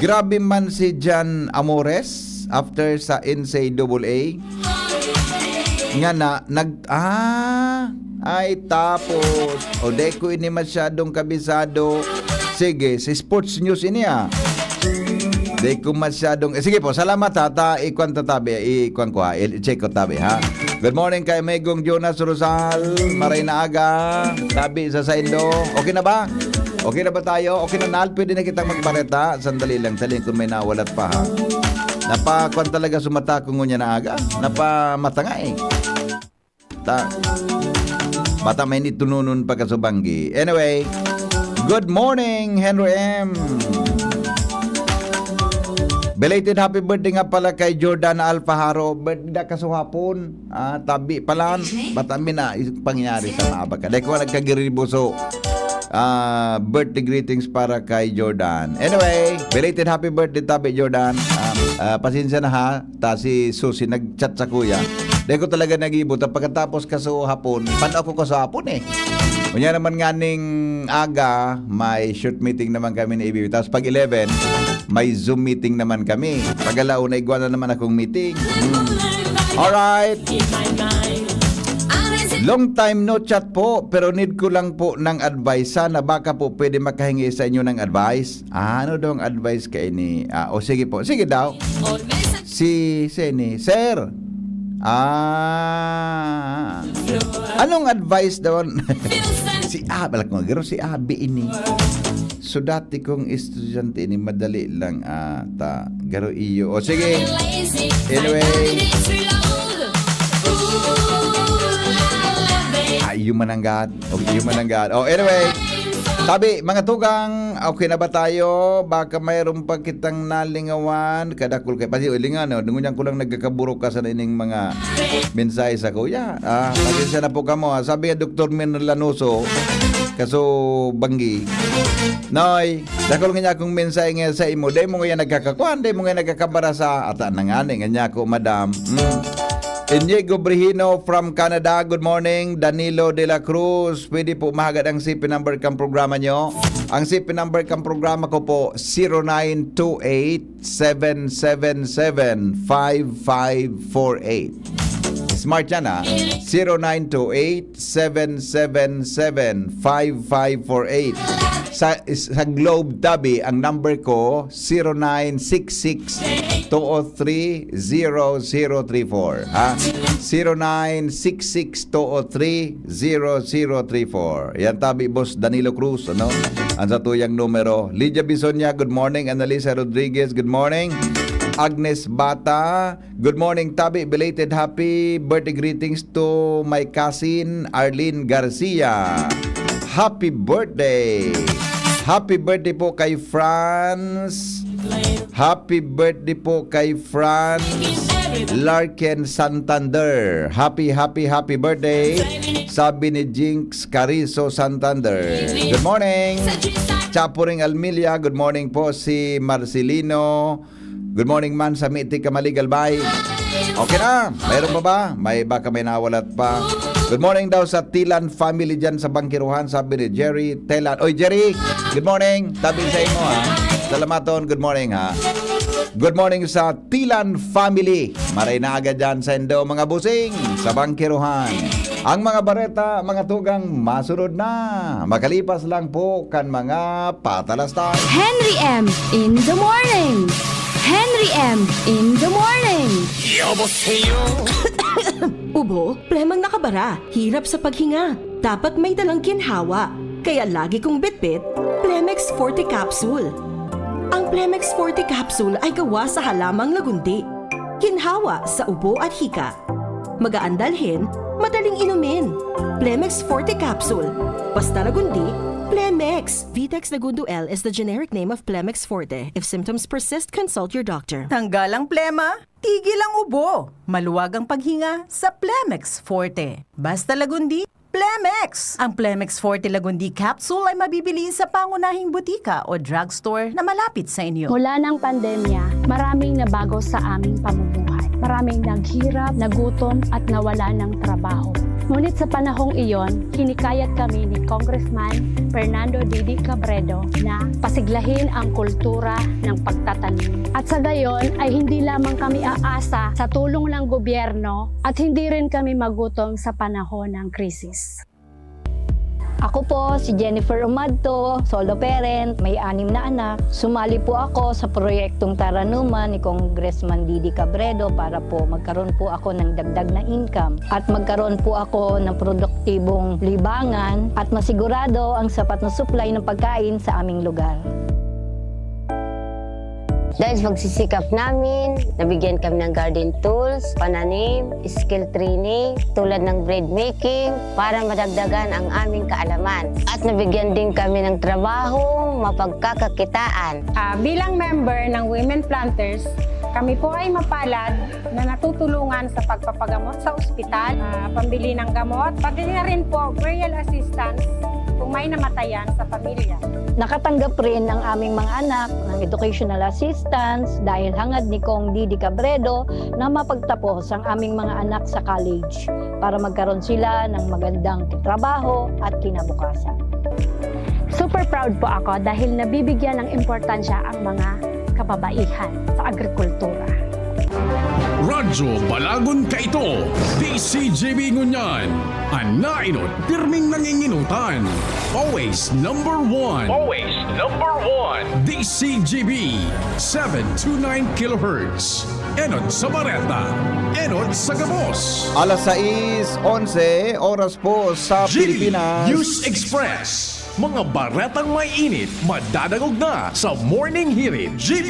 Grabe man si Jan Amores after sa N C A A. Nga na, nag-, ah, ay tapos. O, di ko ini masyadong kabisado. Sige, si sports news ini ah. Di ko masyadong, eh, sige po, salamat ha. Ta, ikuan ta tabi, ikuan ko ha, i-check ko tabi ha. Good morning kay Megong Jonas Rosal. Maray na aga. Tabi sa saindo. Okay na ba? Okay na ba tayo? Okay na, Nal? Pwede na kitang magbareta? Sandali lang, sandali kung may nawalat pa ha. Napakuan talaga sumata ko ngunya na aga. Napamatanga eh. Ta, bata may nitununon pa kasubanggi. Anyway, good morning, Henry M. Belated happy birthday nga pala kay Jordan Alfajaro. Birthday na kasuhapon. Ah, tabi pala. Bata mi na is-, pangyari sa mga abaka. Dahil ko nagkagiribuso. Ah, birthday greetings para kay Jordan. Anyway, belated happy birthday, tabi, Jordan. Ah, ah, pasensya na ha. Ta si Susie nag-chat sa kuya. Dahil ko talaga nag-iibot. Pagkatapos kaso hapon, pan ako kaso hapon eh. Unya naman nga ning aga, may short meeting naman kami ni Ibi. Tapos pag eleven, may Zoom meeting naman kami. Pag alauna, igwa na naman akong meeting. Hmm. Alright. Long time no chat po, pero need ko lang po ng advice. Sana baka po pwede makahingi sa inyo ng advice. Ah, ano daw ang advice kaini? Ah, o sige po. Sige daw. Si Seni, "Sir." Ah. Anong advice daw? Si Abi, alam ko, garo si Abi ini. So, dati kong estudyante ini, madali lang, ah, ta, garo iyo. O, sige. Anyway. Ah, iyo mananggad. O, iyo mananggad. O, anyway. Tabi, mga tugang, okay na ba tayo? Baka mayroon pa kitang nalingawan. Kadakul kay, pasi, lingan, no? Ngunyan ko lang nagkakaburok ka sa ining mga mensahe sa kuya. Ah, pasensya na po kamo, ah. Sabi nga, Doktor Min Lanoso, kaso banggi, "Noy, dakul nga niya akong mensahe nga sa imo. Dai mo nga nagkakakuan, dai mo nga nagkakabarasa." Ata na nga ni, nga niya ako, madam. Mm. Inigo Brihino from Canada, good morning. Danilo de la Cruz, pwede po mahagad ang C P number kang programa nyo? Ang C P number kang programa ko po, zero nine two eight, seven seven seven, five five four eight. Smart yan, ha? Zero nine two eight, seven seven seven, five five four eight. Sa, sa Globe Tabi, ang number ko, zero nine six six, two oh three, zero zero three four, ha? Zero nine six six, two oh three, zero zero three four. Yan, Tabi, Boss Danilo Cruz, ano? Ang sa tuyang numero. Lydia Bisonia, good morning. Annalisa Rodriguez, good morning. Agnes Bata, good morning, Tabi. Belated happy birthday greetings to my cousin Arlene Garcia. Happy birthday! Happy birthday po kay Franz. Happy birthday po kay Franz Larken Santander. Happy, happy, happy birthday, sabi ni Jinx Carizo Santander. Good morning! Chapuring Almilia, good morning po si Marcelino. Good morning man sa Miti Kamaligalbay. Okay na, mayroon pa ba? May baka may nawalat pa. Good morning daw sa Tilan family dyan sa Bangkiruhan, sabi ni Jerry Telan. Oy, Jerry, good morning. Tabi sa imo, ha. Salamaton, good morning, ha. Good morning sa Tilan family. Maray na agad dyan sa Indo, mga busing, sa Bangkiruhan. Ang mga bareta, mga tugang, masunod na. Makalipas lang po kan mga patalastas. Henry M in the morning. Henry M in the morning. 여보세요. Ubo, plemang nakabara, hirap sa paghinga. Dapat may dalang ginhawa. Kaya lagi kong bitbit, Plemex Forte Capsule. Ang Plemex Forte Capsule ay gawa sa halamang lagundi. Ginhawa sa ubo at hika. Magaan dalhin, madaling inumin. Plemex Forte Capsule. Basta lagundi, Plemex. Vitex Lagundo L is the generic name of Plemex Forte. If symptoms persist, consult your doctor. Tanggal ang plema, tigil ang ubo. Maluwag ang paghinga sa Plemex Forte. Basta lagundi, Plemex! Ang Plemex Forte Lagundi Capsule ay mabibili sa pangunahing butika o drugstore na malapit sa inyo. Mula ng pandemya, maraming nabago sa aming pamumuhay. Maraming naghirap, nagutom, at nawala ng trabaho. Ngunit sa panahong iyon, hinikayat kami ni Congressman Fernando Didi Cabredo na pasiglahin ang kultura ng pagtatanim. At sa gayon ay hindi lamang kami aasa sa tulong ng gobyerno at hindi rin kami magutom sa panahon ng krisis. Ako po si Jennifer Umadto, solo parent, may anim na anak. Sumali po ako sa proyektong Taranuman ni Congressman Didi Cabredo para po magkaroon po ako ng dagdag na income at magkaroon po ako ng produktibong libangan at masigurado ang sapat na supply ng pagkain sa aming lugar. Dahil sa pagsisikap namin, nabigyan kami ng garden tools, pananim, skill training, tulad ng bread making, para madagdagan ang aming kaalaman. At nabigyan din kami ng trabaho, mapagkakakitaan. Ah, bilang member ng Women Planters, kami po ay mapalad na natutulungan sa pagpapagamot sa ospital, ah, pambili ng gamot, pati na rin po burial assistance kung may namatayan sa pamilya. Nakatanggap rin ang aming mga anak ng educational assistance dahil hangad ni Cong Didi Cabredo na mapagtapos ang aming mga anak sa college para magkaroon sila ng magandang trabaho at kinabukasan. Super proud po ako dahil nabibigyan ng importansya ang mga kababaihan sa agrikultura. Radyo Balagon Kaito, D C G B ngunyan. An nainot, pirming nanginginutan. Always number one. Always number one. D C G B, seven two nine kilohertz. Enot sa Bareta. Enot sa Gabos. Alas sais onse, oras po sa G B Pilipinas. News Express. Mga baretang may init, madadangog na sa Morning Hirit. G B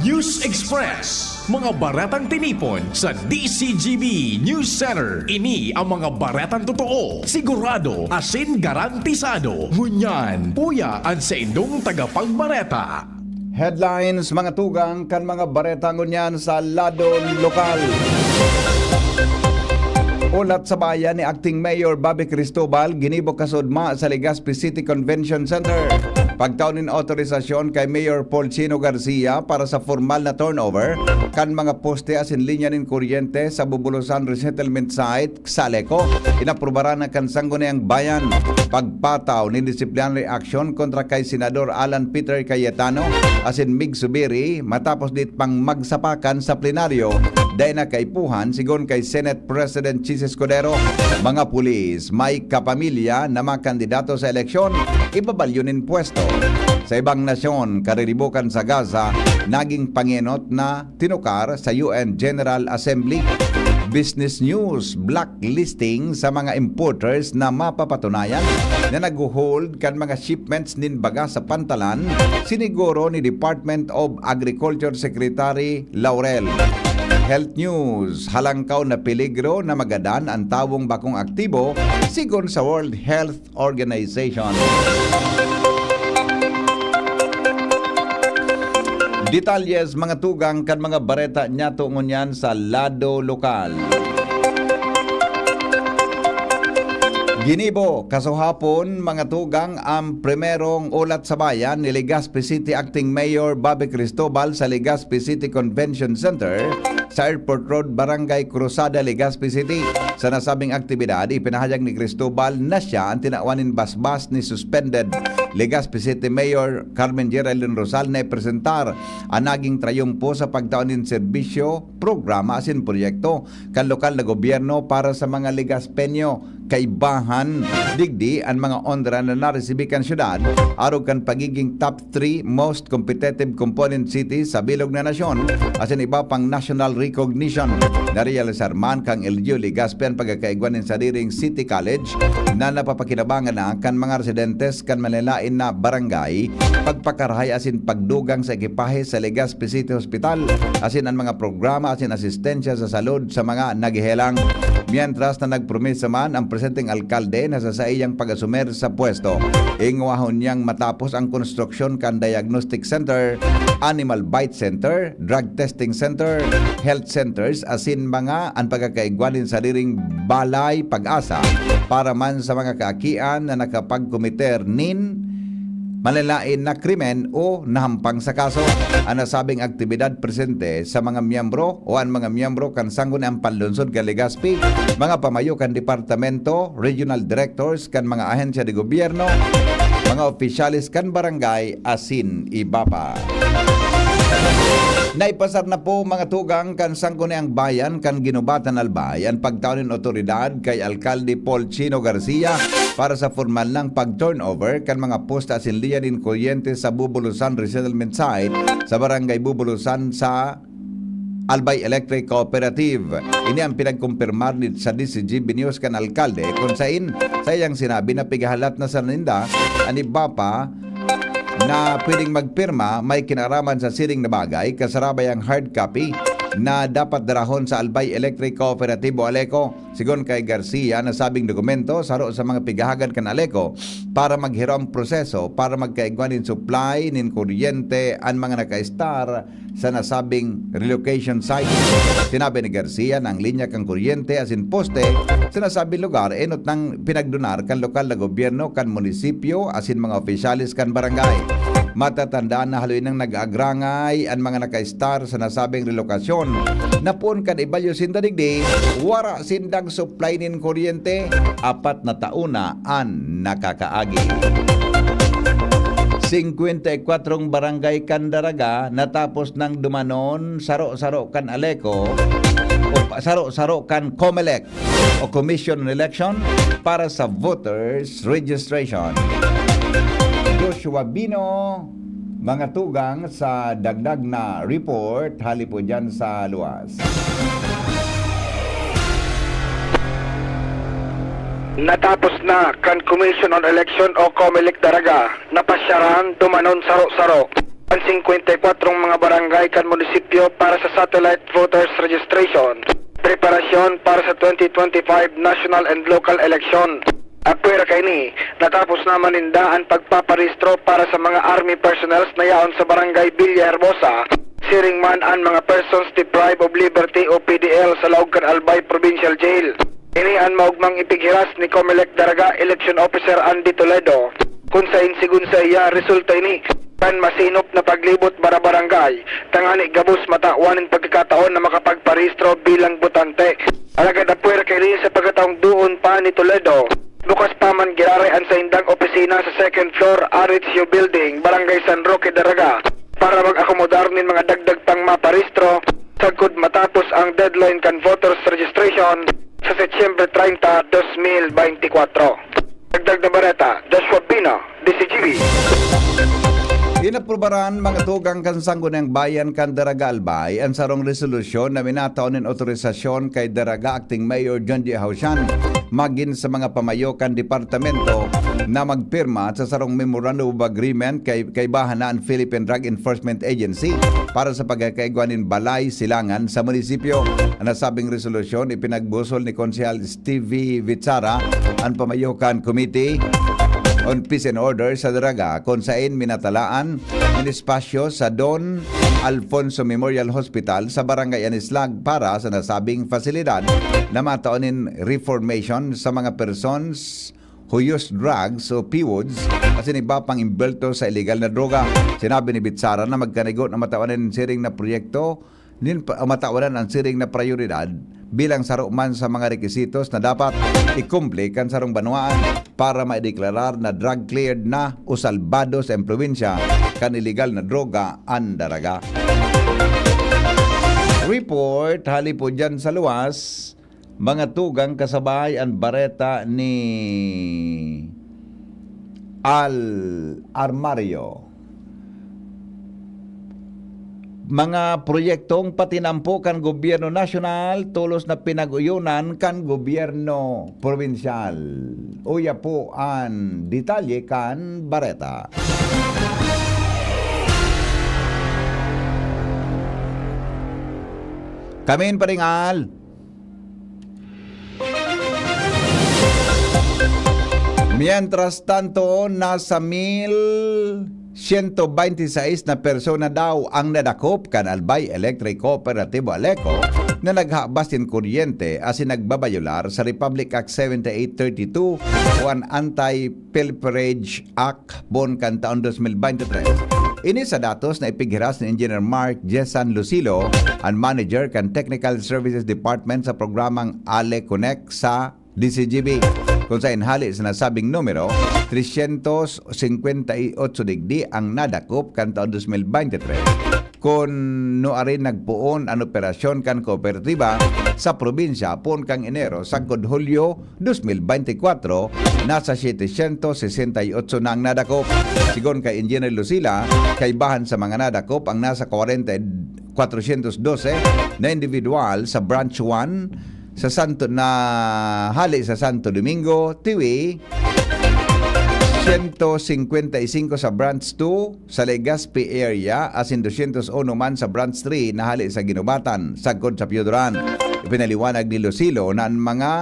News Express. Mga baretang tinipon sa D C G B News Center. Ini ang mga baretang totoo, sigurado, asin garantisado. Ngunyan, puya an saindong tagapagbareta. Headlines, mga tugang kan mga bareta ngunyan sa lado lokal. Ulat sa bayan ni Acting Mayor Bobby Cristobal ginibo kasudma sa Legazpi City Convention Center. Pagtao nin autorisasyon kay Mayor Paul Chino Garcia para sa formal na turnover kan mga poste asin linya nin kuryente sa Bubulusan Resettlement Site, Saleco. Inaprubaran na kan Sangguniang Bayan. Pagpataw nin disciplinary action kontra kay Senador Alan Peter Cayetano asin Mig Zubiri matapos dit pang magsapakan sa plenaryo, dai na kaipuhan, sigon kay Senate President Chiz Escudero. Mga pulis, may kapamilya na mga kandidato sa eleksyon, ibabalyo nin pwesto. Sa ibang nasyon, kariribokan sa Gaza, naging pangenot na tinukar sa U N General Assembly. Business News, blacklisting sa mga importers na mapapatunayan na nag-hold kan mga shipments nin baga sa pantalan, siniguro ni Department of Agriculture Secretary Laurel. Health News, halangkaw na peligro na magadan an tawong bakong aktibo, sigon sa World Health Organization. Detalles, mga tugang, kan mga bareta niyato ngunyan sa lado lokal. Ginibo, kasuhapon, mga tugang, ang primerong ulat sa bayan ni Legazpi City Acting Mayor Bobby Cristobal sa Legazpi City Convention Center sa Airport Road, Barangay Cruzada, Legazpi City. Sa nasabing aktibidad, ipinahayag ni Cristobal na siya ang tinawan nin basbas ni suspended Legazpi City Mayor Carmen Geraldine Rosal na ipresentar an naging trayumpo sa pagtao nin serbisyo, programa asin proyekto kan lokal na gobyerno para sa mga Legazpeño. Kaibahan digdi an mga onra na naresibi kan syudad arog kan pagiging top three most competitive component city sa bilog na nasyon asin iba pang national recognition. Narealisar man kan L G U Legazpi an pagkakaigwa nin sadiring City College na napapakinabangan na kan mga residentes kan manlaen-laen na barangay, pagpakarahay asin pagdugang sa ekipahe sa Legazpi City Hospital asin an mga programa asin asistensya sa salud sa mga naghehelang. Mientras na nagpromesa man ang presenteng alkalde na sa saiyang pag-asumer sa pwesto, ingwahon niyang matapos ang konstruksyon kan diagnostic center, animal bite center, drug testing center, health centers asin mga an pagkakaigwa nin sadiring balay pag-asa para man sa mga kaakian na nakapagkomiter nin manlaen-laen na krimen o nahampang sa kaso. An nasabing aktibidad presente sa mga miyembro o an mga miyembro kan Sangguniang Panlungsod kan Legazpi, mga pamayo kan departamento, regional directors kan mga ahensya de gobyerno, mga opisyales kan barangay asin iba pa. Naipasar na po, mga tugang, kan Sangguniang Bayan kan Guinobatan, Albay an pagtao nin otoridad kay Alkalde Paul Chino Garcia para sa formal nang pag-turnover kan mga poste asin linya nin kuryente sa Bubulusan Resettlement Site sa Barangay Bubulusan sa Albay Electric Cooperative. Ini ang pinagkumpirmar ni sa D C G B News kan alkalde, kun sain sa iyang sinabi na pigahalat na sa ninda an iba pa na pwedeng magpirma may kinaraman sa siring na bagay, kasarabay ang hard copy na dapat darahon sa Albay Electric Cooperatibo Aleco. Sigon kay Garcia, nasabing dokumento saro sa mga pighahagad kan Aleco para maghirong proseso para magkaigwa nin supply nin kuryente an mga naka-star sa nasabing relocation site. Sinabi ni Garcia na ang linya kan kuryente asin poste sa nasabing lugar enot nang pinagdonar kan lokal na gobyerno, kan munisipyo asin mga opisyales kan barangay. Matatandaan na haloy nang nag-agrangay an mga naka-star sa nasabing relokasyon, na poon kan ibalyo sinda digdi, wara sindang supply nin kuryente, apat na taon na an nakakaagi. Singkwenta y kwatro barangay kan Daraga natapos nang dumanon, saro-saro kan Aleco o pa-, saro-saro kan Comelec o Commission on Election para sa voters registration. Joshua Bino, mga tugang, sa dagdag na report hali po dyan sa luwas. Natapos na kan Commission on Election o Comelec Daraga na pasyaran dumanon saro-saro an singkwenta y kwatro mga barangay kan munisipyo para sa satellite voters registration, preparasyon para sa twenty twenty-five national and local election. Apwera kaini, natapos naman ninda an pagpaparehistro para sa mga army personnels na yaon sa Barangay Villa Hermosa, siring man an mga persons deprived of liberty o P D L sa laog kan Albay Provincial Jail. Ini an maogmang ipighiras ni Comelec Daraga Election Officer Andy Toledo, kun saen sigon saiya resulta ini kan masinop na paglibot barabarangay, tangani gabos matawan nin pagkakataon na makapagparehistro bilang botante. Alagad apwera kaini sa pagkataong duon pa ni Toledo, bukas pa man giraray an saindang opisina sa second floor, Aritzio Building, Barangay San Roque, Daraga, para mag-akomodar nin mga dagdag pang maparehistro sagkod matapos ang deadline kan voters registration sa Setyembre treinta, dos mil beintikwatro. Dagdag na bareta, Joshua Pina, D C G B. Inaprubaran, mga tugang, kan Sangguniang Bayan kan Daraga Albay an sarong resolusyon na minatao nin otorisasyon kay Daraga Acting Mayor John J. Hausian magin sa mga pamayo kan departamento na magpirma sa sarong Memorandum of Agreement kay, kaibahan na an Philippine Drug Enforcement Agency para sa pagkakaigwa nin balay silangan sa munisipyo. An nasabing resolusyon ipinagbusol ni Konsehal Stevie Vitsara, an pamayo kan Committee on Peace and Order sa Daraga, kun saen minatalaan an espasyo sa Don Alfonso Memorial Hospital sa Barangay Anislag para sa nasabing pasilidad na matao nin reformation sa mga persons who use drugs o P W Ds asin iba pang imbwelto sa iligal na droga. Sinabi ni Vitsara na magkanigo na matawan an siring na proyekto nin pa-, matawan an siring na prayoridad bilang saro man sa mga requisitos na dapat ikumple kan sarong banwaan para maideklarar na drug cleared na o salbado sa impluwensya kan iligal na droga an Daraga. Report hali po dyan sa luwas, mga tugang, kasabay an bareta ni Al Armario. Mga proyektong patinampo kan gobyerno nasyonal, tolos na pinag-uyonan kan gobyerno probinsyal. Uya po an detalye kan bareta. Kamin paringal. Mientras tanto, nasa mil siyento bente y seis na persona daw ang nadakop kan Albay Electric Cooperatibo Aleco na naghabas nin kuryente asin nagbabayolar sa Republic Act seventy-eight thirty-two o an Anti-Pilferage Act poon kan taon dos mil bente tres. Ini sa datos na ipighiras ni Engineer Mark Jesan Lucilo, an manager kan Technical Services Department sa programang Ale Connect sa D C G B, kun saen hali sa nasabing numero, tresyentos singkwenta y otso digdi ang nadakop kan taon dos mil bente tres. Kun nuarin nagpoon an operasyon kan kooperatiba sa probinsya poon kan Enero sagkod Hulyo dos mil bente y kwatro, nasa setecientos sesenta y ocho na ang nadakop. Sigon kay Engineer Lucila, kaibahan sa mga nadakop ang nasa kwarenta, kwatrocientos doce na individual sa Branch one sa Santo, na hali sa Santo Domingo, Tiwi, Siyento singkwenta y singko sa Branch two sa Legazpi area, asin dosyentos uno man sa Branch three na hale sa Guinobatan, sagkod sa Pioduran. Ipinaliwanag ni Lucilo na an mga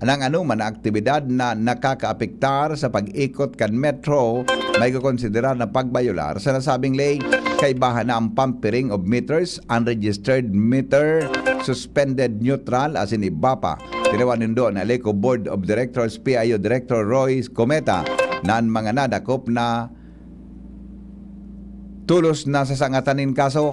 nang anoman na aktibidad na nakakaapektar sa pag-ikot kan metro, may kokonsiderar na pagbayolar sa nasabing ley. Kaibahan na ang pampering of meters, unregistered meter, suspended neutral, asin iba pa. Tinawan nindo an Aleco Board of Directors, P I O Director Roy Cometa, na an mga nadakop na tolos na sasangatan nin kaso.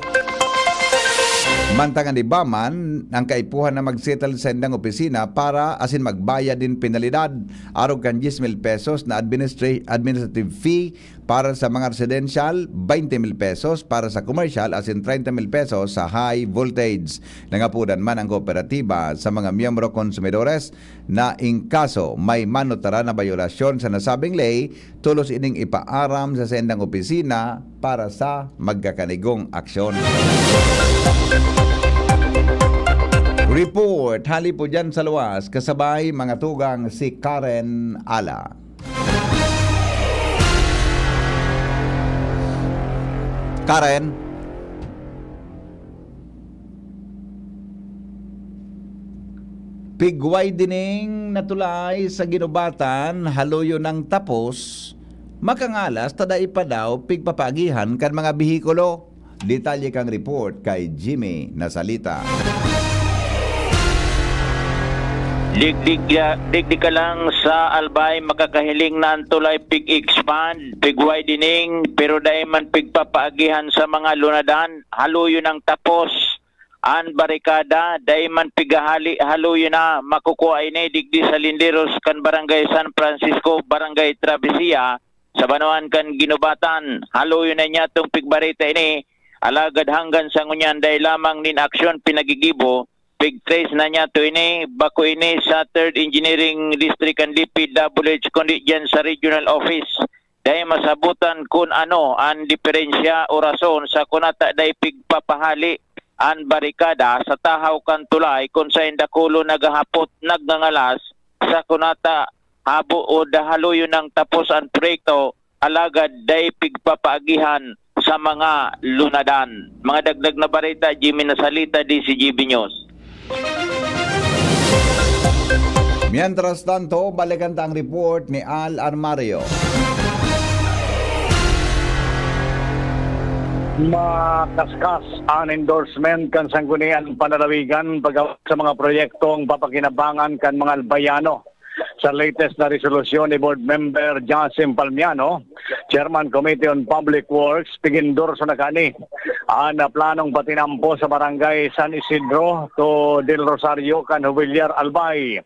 Mantang an iba man, ang kaipuhan na mag-settle sa indang opisina para asin magbayad nin penalidad, arog kan diyes mil pesos na administra-, administrative fee para sa mga residential, baynte mil pesos para sa commercial, asin treinta mil pesos sa high voltage. Nangapodan man ang kooperatiba sa mga miyembro konsumidores na in kaso may manutara na bayolasyon sa nasabing ley, tolos ining ipaaram sa saindang opisina para sa magkakanigong aksyon. Report, hali po dyan sa luwas, kasabay mga tugang si Karen Ala. Karen? Pig-widening na tulay sa Guinobatan, haluyo nang tapos, makangalas ta dai pa daw pigpapaagihan kan mga behikulo. Detalye kan report kay Jimmy Nasalita. Digdig, digdi ka lang sa Albay, makakahiling na an tulay pig-expand, pig-widening, pero dai man pigpapaagihan sa mga lunadan, haluyo nang tapos. An barikada, dai man pigahali, haluyo na. Makukua ini digdi sa linderos kan Barangay San Francisco, Barangay Travesía, sa banwaan kan Guinobatan. Haluyo na niya tong pigbareta ini, alagad hanggan sa ngunyan dai lamang nin aksyon pinagigibo. Pig-trace na niya to ini, bako ini sa Third Engineering District kan D P W H, kundi diyan sa Regional Office. Dai masabutan kun ano an diferensya o rason sa kunata dai pigpapahali an barikada sa tahaw kan tulay kun saen dakulon naghahapot, nagngangalas sa kunata habo o dahaluyon nang tapos an proyekto, alagad dai pigpapaagihan sa mga lunadan. Mga dagdag na bareta, Jimmy Nasalita, D C G B News. Mientras tanto, balikan ta ang report ni Al Armario. Makaskas an endorsement kan Sangguniang Panlalawigan pagawat sa mga proyektong papakinabangan kan mga Albayano. Sa latest na resolusyon ni Board Member Jasim Palmiano, Chairman Committee on Public Works, pig-endorso na kani an planong patinampo sa Barangay San Isidro to Del Rosario kan Jubilear, Albay.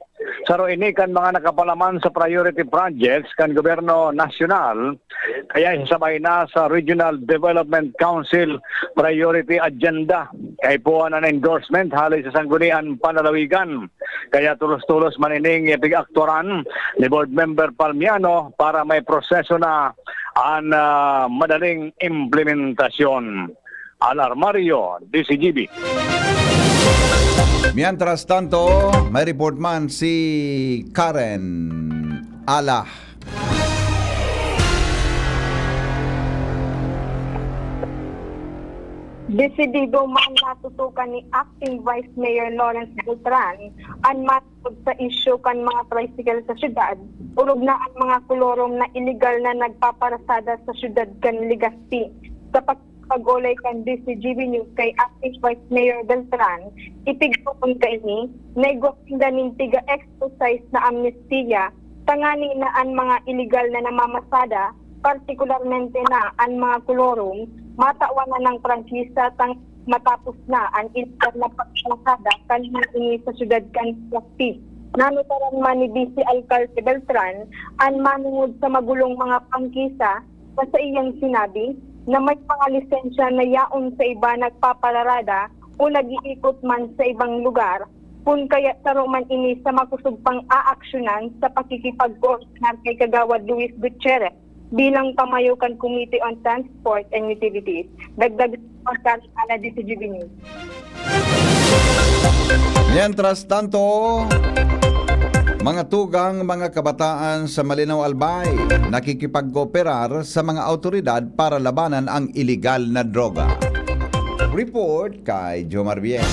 Saro ini kan mga nakapalaman sa priority projects kan gobyerno nasyonal, kaya isasabay na sa Regional Development Council Priority Agenda. Kaipuhan an endorsement hali sa Sangguniang Panlalawigan. Kaya tolos-tolos man ining pig-aktuaran ni Board Member Palmiano para may proseso na an, ah, madaling implementasyon. Al Armario, D C G B. Mientras tanto, may report man si Karen Ala. Desidido man na tutukan ni Acting Vice Mayor Lawrence Beltran an matungod sa isyu kan mga tricycle sa syudad, orog na an mga kolorum na iligal na nagpaparasada sa syudad kan Legazpi. Sa pag-, pag-olay kan D C G B News kay Acting Vice Mayor Beltran, ipigpoon kaini na igwa sinda nin tiga-exercise na amnestiya, tangani na an mga iligal na namamasada, partikularmente na an mga kolorum, matawan na ng prangkisa tang matapos na an iligal na pagpasada kan mga ini sa syudad kan Legazpi. Nanutaran man ni Vice Alcalde Beltran an manongod sa magulong mga prangkisa na sa iyang sinabi na may mga lisensya na yaon sa iba nagpapararada o nag-iikot man sa ibang lugar, kun kaya saro man ini sa makosog pang aaksyonan sa pakikipagkoordinar kay Kagawad Luis Gutierrez bilang pamayo kan Committee on Transport and Utilities. Dagdag report kan Ala, D C G B News. Mientras tanto, Mga tugang, mga kabataan sa Malinao, Albay, nakikipagkooperar sa mga awtoridad para labanan ang iligal na droga. Report kay Jomar Bien.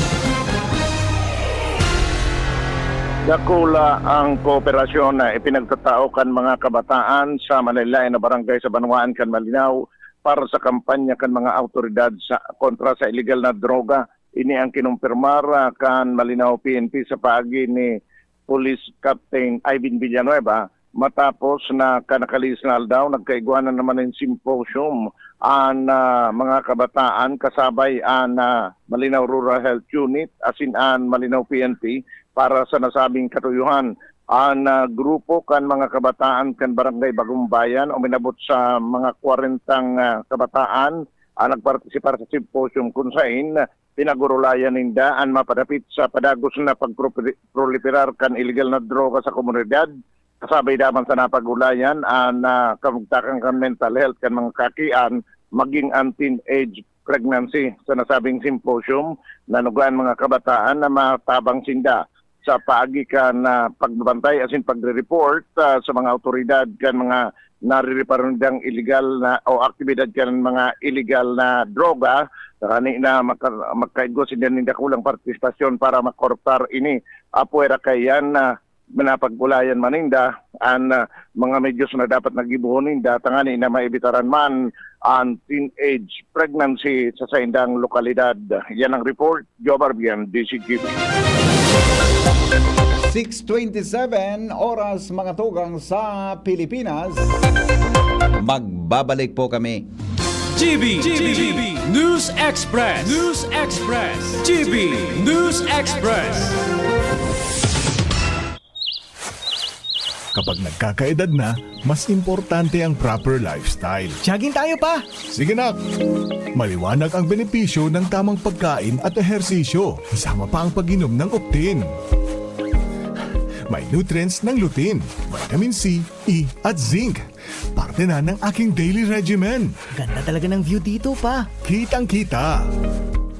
Dakula ang kooperasyon na ipinagtatao kan mga kabataan sa manlaen-laen na barangay sa banwaan kan Malinao para sa kampanya kan mga awtoridad sa, kontra sa iligal na droga. Ini ang kinumpirmar, ah, kan Malinao P N P sa paagi ni Police Captain Ivan Villanueva, matapos na kan nakalihis na aldaw, nagkaigwa na naman nin symposium an, ah, mga kabataan kasabay an, ah, Malinao Rural Health Unit asin an Malinao P N P para sa nasabing katuyohan. An, ah, grupo kan mga kabataan kan Barangay Bagong Bayan uminabot sa mga kwarentang, ah, kabataan ang nagpartisipar sa symposium, kun sain pinag-orolayan ninda an mapadapit sa padagos na pagproliferar kan iligal na droga sa komunidad. Kasabay daman sa napag-ulayan an, ah, kamugtakan kan mental health kan mga kakian, maging an teenage pregnancy. Sa nasabing symposium, nanuga an mga kabataan na matabang sinda sa paagi kan, ah, pagbabantay asin pagre-report, ah, sa mga awtoridad kan mga naririparon nindang iligal na o aktibidad kan mga iligal na droga, tanganing na maka-, magkaigwa sinda nin dakulang partisipasyon para makortar ini. Apwera kaiyan na napag-ulayan man ninda an, ah, mga medyos na dapat na gibohon ninda, tanganing na maibitaran man an teenage pregnancy sa saindang lokalidad. Yan ang report, Jobar Bian, D Z G B. Six twenty-seven oras, mga tugang, sa Pilipinas. Magbabalik po kami. G B, G B, News Express, News Express, G B News Express. Kapag nagkakaedad na, mas importante ang proper lifestyle. Jogging tayo, Pa! Sige, nak! Maliwanag ang benepisyo ng tamang pagkain at ehersisyo, kasama pa ang pag-inom ng Optin. May nutrients ng lutein, vitamin C, E at zinc. Parte na ng aking daily regimen. Ganda talaga ng view dito, Pa. Kitang-kita.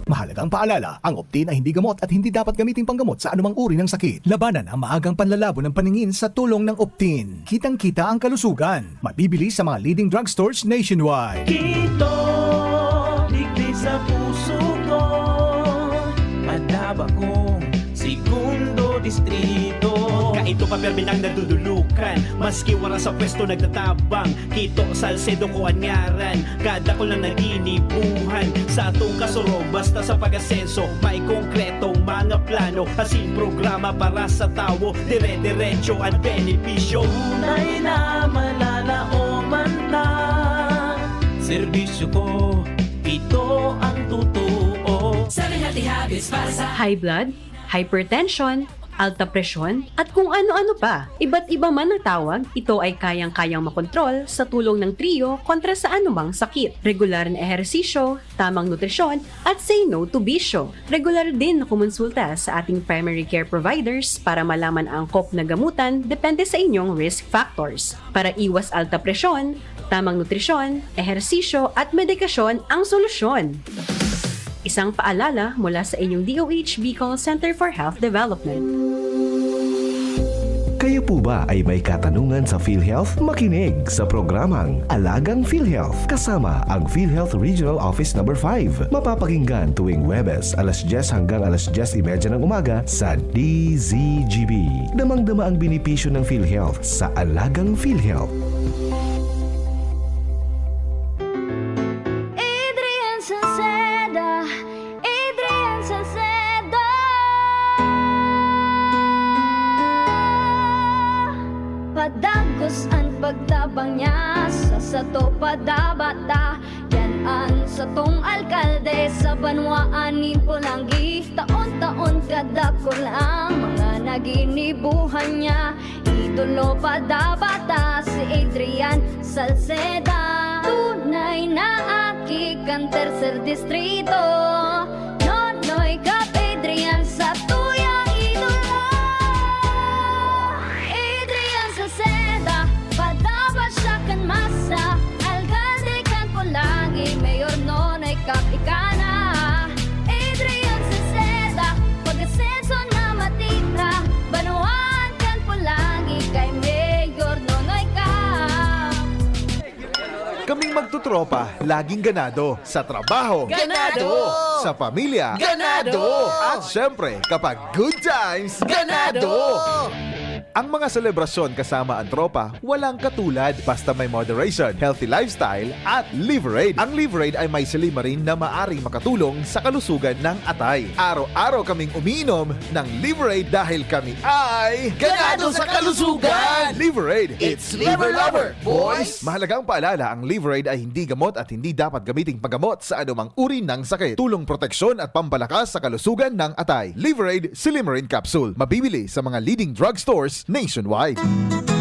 Mahalagang paalala, ang Optin ay hindi gamot at hindi dapat gamiting panggamot sa anumang uri ng sakit. Labanan ang maagang panlalabo ng paningin sa tulong ng Optin. Kitang-kita ang kalusugan. Mabibili sa mga leading drugstores nationwide. Kito, digdi sa puso ko. Padaba kong segundo distrito. Kaito pa, permi nang nadudulukan. Maski wara sa pwesto nagtatabang. Kito, Salcedo ko an ngaran. Kadakul na naginibuhan sa atong kasurog. Basta sa pag-asenso, may konkretong mga plano. Asin programa para sa tawo. Dire-diretso an benepisyo. Tunay na malalaoman ta. Serbisyo ko, ito ang totoo. Seven Healthy Habits para sa high blood, hypertension, alta presyon, at kung ano-ano pa. Iba't iba man ang tawag, ito ay kayang-kayang makontrol sa tulong ng Trio kontra sa anumang sakit. Regular na ehersisyo, tamang nutrisyon, at say no to bisyo. Regular din na kumonsulta sa ating primary care providers para malaman ang angkop na gamutan depende sa inyong risk factors. Para iwas alta presyon, tamang nutrisyon, ehersisyo, at medikasyon ang solusyon. Isang paalala mula sa inyong D O H Bicol Center for Health Development. Kayo po ba ay may katanungan sa PhilHealth? Makinig sa programang Alagang PhilHealth kasama ang PhilHealth Regional Office Number five. Mapapakinggan tuwing Huwebes, alas dyes hanggang alas dyes y media ng umaga sa D Z G B. Damang-dama ang benepisyo ng PhilHealth sa Alagang PhilHealth. Adrian Salceda, Adrian Salceda. Padagos an pagtabang niya, sa sato padabata. Yan an satong alkalde sa banwaan nin Polangui. Taon-taon kadakul ang mga naginibuhan niya. Idolo padabata si Adrian Salceda. Tunay na aki kan Tercer Distrito. Nonoy Cap Adrian, satuyang idolo. Adrian Salceda, padaba siya kan masa. Alkalde kan Polangui, Mayor Nonoy Cap ika na. Adrian Salceda, pag-asenso na matira. Banwaan kan Polangui. Magtutropa, laging ganado. Sa trabaho. Ganado! Sa pamilya. Ganado! At syempre, kapag good times. Ganado! Ang mga selebrasyon kasama ang tropa, walang katulad. Basta may moderation, healthy lifestyle, at Liverade. Ang Liverade ay may silymarin na maaring makatulong sa kalusugan ng atay. Araw-araw kaming umiinom ng Liverade dahil kami ay Ganado sa kalusugan! Liverade. It's Liver Lover, boys! Mahalagang paalala, ang Liverade ay hindi gamot at hindi dapat gamiting paggamot sa anumang uri ng sakit. Tulong proteksyon at pampalakas sa kalusugan ng atay. Liverade Silymarin Capsule. Mabibili sa mga leading drugstores nationwide.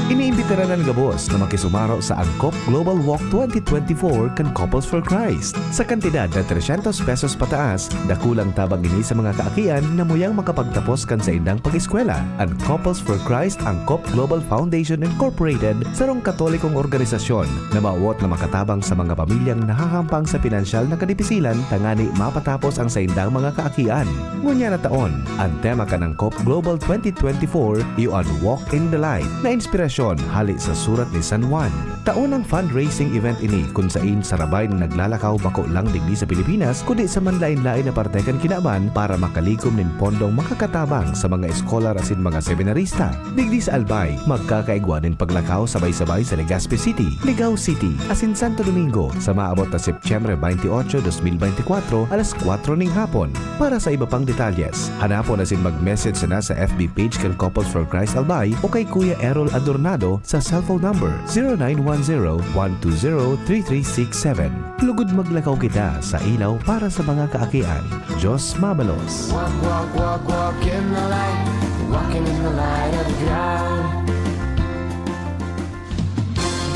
Iniimbitaran an gabos na makisumaro sa Angkop Global Walk twenty twenty-four kan Couples for Christ. Sa kantidad na tresyentos pesos pataas, dakulang tabang ini sa mga kaakian na muyang makapagtapos kan saindang pag-eskwela. An Couples for Christ Angkop Global Foundation Incorporated, sarong Katolikong organisasyon na mawot na makatabang sa mga pamilyang nahahampang sa pinansyal na kadipisilan tangani mapatapos ang saindang mga kaakian. Ngunyan na taon, an tema kan Angkop Global twenty twenty-four iyo an Walk in the Light na inspirasyon hali sa surat ni San Juan. Taon ang fundraising event ini kun sain sarabay na naglalakaw bako lang digdi sa Pilipinas kundi sa manlaen-laen na parte kan kinaban para makalikom nin pondong makakatabang sa mga eskolar asin mga seminarista. Digdi sa Albay, magkakaigwa nin paglakaw sabay-sabay sa Legazpi City, Ligao City, asin Santo Domingo sa maabot na Setyembre twenty-eight, twenty twenty-four, alas kwatro ning hapon. Para sa iba pang detalyes, hanapon asin mag-message sana sa F B page kan Couples for Christ Albay o kay Kuya Errol Adornado sa cellphone number zero nine one zero, one two zero, three three six seven. Lugod maglakaw kita sa ilaw para sa mga kaakian. Diyos mabalos. Walk, walk, walk, walk in the light. Walking in the light of God.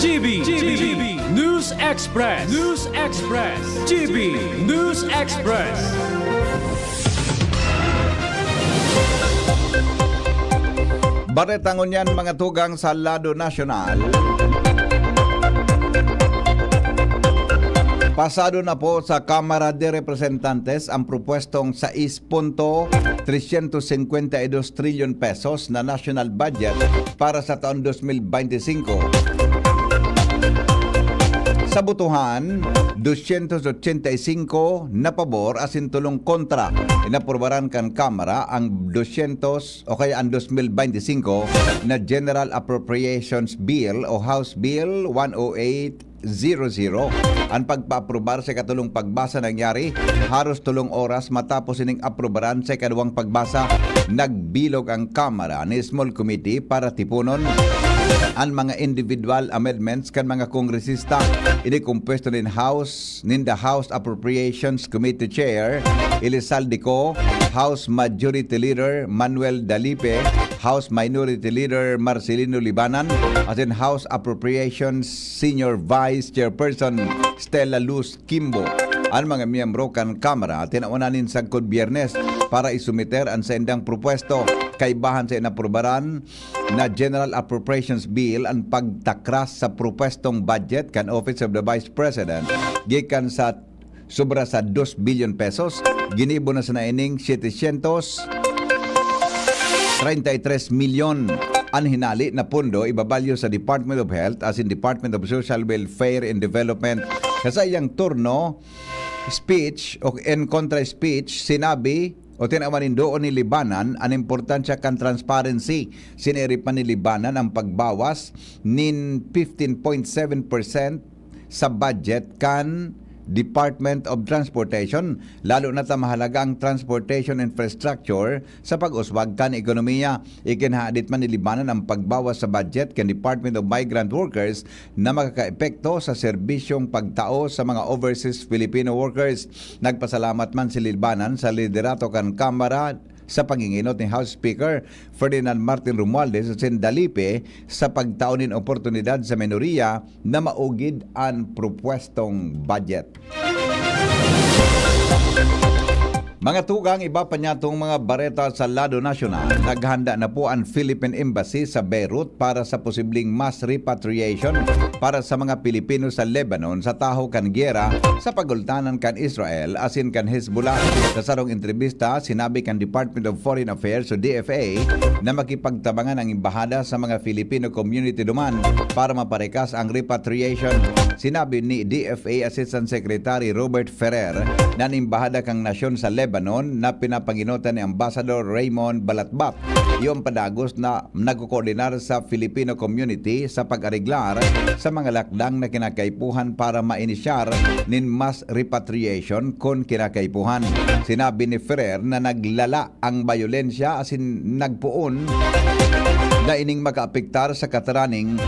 G B, G B, News Express, News Express, G B, News Express. Bareta ngunyan, mga tugang, sa lado nasyonal. Pasado na po sa Kamara de Representantes ang propwestong sais punto tresyentos singkwenta y dos trilyon pesos na national budget para sa taon dos mil beintisinko. Sa botohan, dosyentos otsenta y singko na pabor asin tolong kontra, inaprubaran kan Kamara ang dosyentos o kaya ang dos mil beintisinko na General Appropriations Bill o House Bill one oh eight zero zero. An pagpaaprubar sa ikatolong pagbasa nangyari haros tolong oras matapos ining aprubaran sa ikaduwang pagbasa. Nagbilog ang Kamara ni Small Committee para tiponon an mga individual amendments kan mga kongresista. Ini kompwesto nin House, ninda House Appropriations Committee Chair Elizalde Co, House Majority Leader Manuel Dalipe, House Minority Leader Marcelino Libanan, asin House Appropriations Senior Vice Chairperson Stella Luz Kimbo. An mga miyembro kan Kamara tinawan na nin sagkod Biyernes para isumiter an saindang propwesto. Kaibahan sa inaprubaran na General Appropriations Bill an pagtakras sa propwestong budget kan Office of the Vice President gikan sa sobra sa dos bilyon pesos, ginibo na sana ining setecientos treinta y tres milyon. An hinali na pondo ibabalyo sa Department of Health asin Department of Social Welfare and Development. Sa saiyang turno, speech o en kontra speech, sinabi o tinawan nin doon ni Libanan an importansya kan transparency. Sinirip man ni Libanan ang pagbawas nin fifteen point seven percent sa budget kan Department of Transportation, lalo na ta mahalaga ang transportation infrastructure sa pag-uswag kan ekonomiya. Ikinahadit man ni Libanan ang pagbawas sa budget kan Department of Migrant Workers na makakaepekto sa serbisyong pagtao sa mga overseas Filipino workers. Nagpasalamat man si Libanan sa liderato kan Kamara sa panginginot ni House Speaker Ferdinand Martin Romualdez asin Dalipe sa pagtao nin oportunidad sa minoriya na maugid an propwestong budget. Mga tugang, iba pa niyatong mga bareta sa lado nasyonal. Naghanda na po ang Philippine Embassy sa Beirut para sa posibleng mass repatriation para sa mga Pilipino sa Lebanon sa tahaw kan giyera sa pagultanan kan Israel asin kan Hezbollah. Sa sarong entrebista, sinabi kan Department of Foreign Affairs o D F A na makipagtabangan ang embahada sa mga Filipino community duman para maparekas ang repatriation. Sinabi ni D F A Assistant Secretary Robert Ferrer na an embahada kan nasyon sa Lebanon na pinapanginotan ni Ambassador Raymond Balatbat, iyo an padagos na nagkokoordinar sa Filipino community sa pag-areglar sa mga lakdang na kinakaipuhan para mainisyar nin mass repatriation kun kinakaipuhan. Sinabi ni Ferrer na naglala ang bayolensya asin nagpoon na ining makaapektar sa kataraning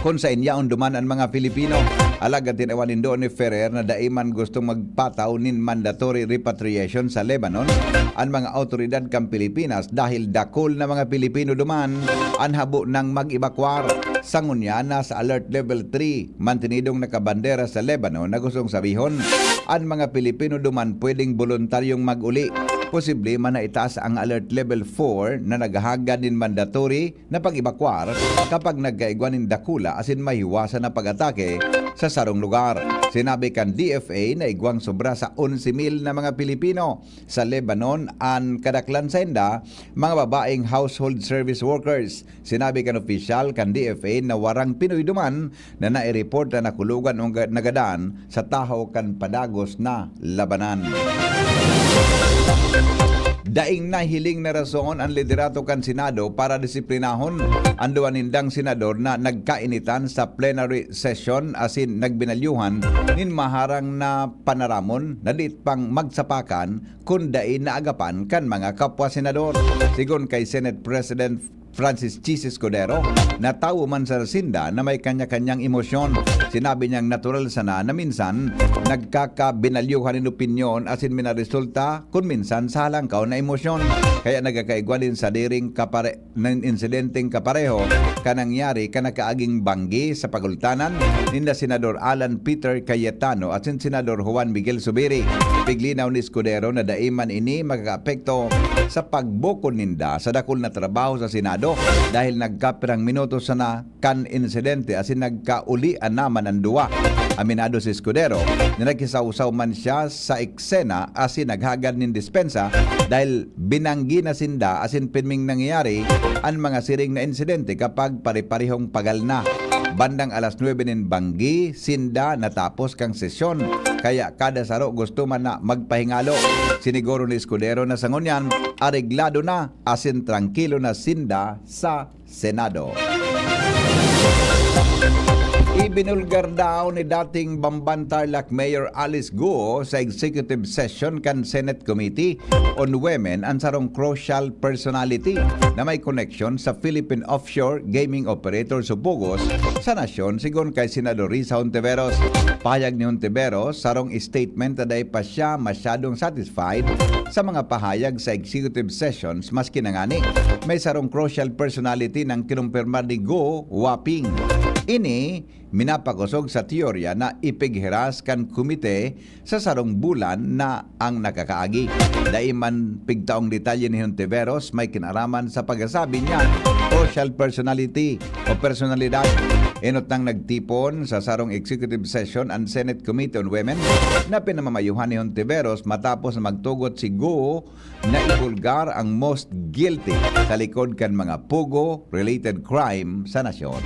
kun saen yaon duman an mga Filipino. Alagad tinawan nindo ni Ferrer na dai man gustong magpataw nin mandatory repatriation sa Lebanon an mga awtoridad kan Pilipinas dahil dakul na mga Pilipino duman an habo nang mag-ebakwar. Sa ngunyan, nasa Alert Level three, mantinidong nakabandera sa Lebanon na gustong sabihon, an mga Pilipino duman pwedeng boluntaryong mag-uli. Posible man na itaas ang Alert Level four na naghahagad nin mandatory na pag-ebakwar kapag nagkaigwa nin dakula asin mahiwasan na pag-atake sa sarong lugar. Sinabi kan D F A na igwang sobra sa onse mil na mga Pilipino sa Lebanon an kadaklan sainda, mga babaeng household service workers. Sinabi kan opisyal kan D F A na warang Pinoy duman na naireport na nakulogan o ga-, nagadan sa tahaw kan padagos na labanan. Daing nahiling na rason an liderato kan Senado para disiplinahon an duwa nindang senador na nagkainitan sa plenary session asin nagbinalyuhan nin maharang na panaramon na dai pang magsapakan kun dai naagapan kan mga kapwa senador. Sigon kay Senate President Francis Chiz Escudero, natawo man sa sinda na may kanya-kanyang emosyon. Sinabi niyang natural sana na minsan nagkakabinalyuhan nin opinyon asin minaresulta kun minsan sa halangkaw na emosyon. Kaya nagkakaigwa nin sadiring kapare-, nin insidenteng kapareho kan nangyari kan nakaaging banggi sa pagultanan ninda Senador Alan Peter Cayetano asin Senador Juan Miguel Zubiri. Piglinaw ni Escudero na dai man ini makakaapekto sa pagbukod ninda sa dakul na trabaho sa Senado dahil nagkapirang minuto sana kan insidente asin nagkaulian naman an duwa. Aminado si Escudero na nakisawsaw man siya sa eksena asin naghagad nin dispensa dahil binanggi na sinda asin pirming nangyayari an mga siring na insidente kapag pare-parehong pagal na. Bandang alas nuebe nin banggi sinda natapos kan sesyon, kaya kada saro gusto man na magpahingalo. Siniguro ni Escudero na sa ngunyan, areglado na asin trangkilo na sinda sa Senado. Ibinulgar daw ni dating Bamban Tarlac Mayor Alice Guo sa executive session kan Senate Committee on Women an sarong crucial personality na may koneksyon sa Philippine offshore gaming operator o POGOs sa nasyon, sigon kay Senador Risa Hontiveros. Pahayag ni Hontiveros, sarong statement na dai pa siya masyadong satisfied sa mga pahayag sa executive sessions, maski na ngani may sarong crucial personality na kinumpirmar ni Guo Huaping. Ini minapakosog sa teorya na ipighiras kan komite sa sarong bulan na ang nakakaagi. Dai man pigtaong detalye ni Hontiveros may kinaraman sa pagkasabi niya, crucial personality o personalidad. Enot nang nagtipon sa sarong executive session an Senate Committee on Women na pinamamayuhan ni Hontiveros matapos na magtugot si Guo na ibulgar ang most guilty sa likod kan mga POGO-related crime sa nasyon.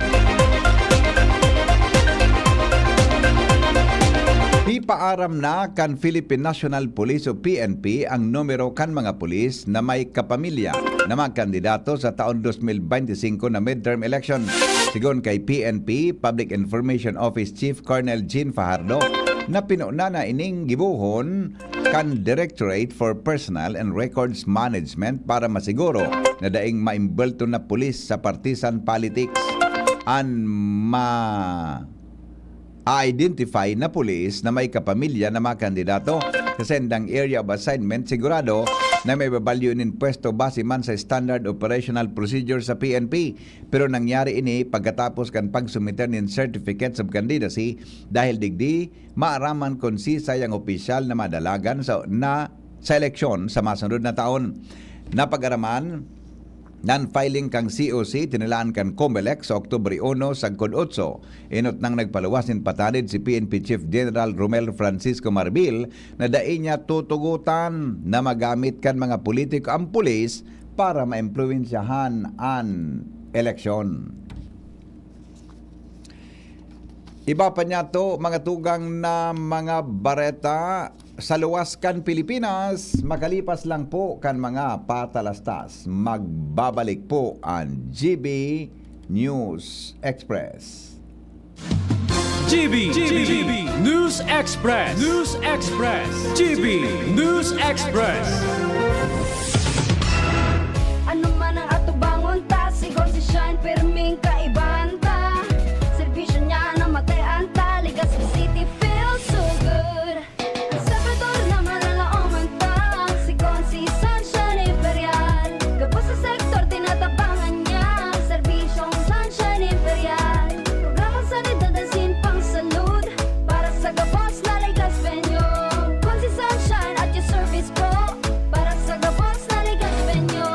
Ipaaram na kan Philippine National Police o P N P ang numero kan mga pulis na may kapamilya na mga kandidato sa taon dos mil bente singko na midterm election. Sigon kay P N P Public Information Office Chief Colonel Jean Fajardo, na pinuna na ining gibohon kan Directorate for Personnel and Records Management para masiguro na daing maimbwelto na pulis sa partisan politics an ma- a-identify na pulis na may kapamilya na mga kandidato sa sendang area of assignment, sigurado na may babalyo nin pwesto base man sa standard operational procedure sa P N P. Pero nangyari ini pagkatapos kan pagsumiter nin certificates of candidacy, dahil digdi maaraman kon sisay ang opisyal na madalagan sa, na sa eleksyon sa masunod na taon. Napag-araman, non-filing kan C O C, tinalaan kan Comelec sa Oktubre uno sagkod otso. Enot nang nagpaluwas nin patanid si P N P Chief General Romel Francisco Marbil na dai niya tutugotan na magamit kan mga politiko an pulis para maimpluwensyahan an eleksyon. Iba pa niyato, mga tugang, na mga bareta sa luwas kan Pilipinas, makalipas lang po kan mga patalastas. Magbabalik po an G B News Express. G B, G B, News Express, News Express, G B News Express. Ano man ang atubangon ta, si Gonzi Shine, pirming kaibahan ta. Serbisyo niya na matean ta, Legazpi City feels so good. Ang Salvador na malalaoman ta, si Gonzi Sunshine Imperial. Gabos sa sektor, tinatabangan niya, serbisyong Sunshine Imperial. Programang sanidad asin pangsalud, para sa gabos na Legazpeño. Gonzi Sunshine at your service po, para sa gabos na Legazpeño.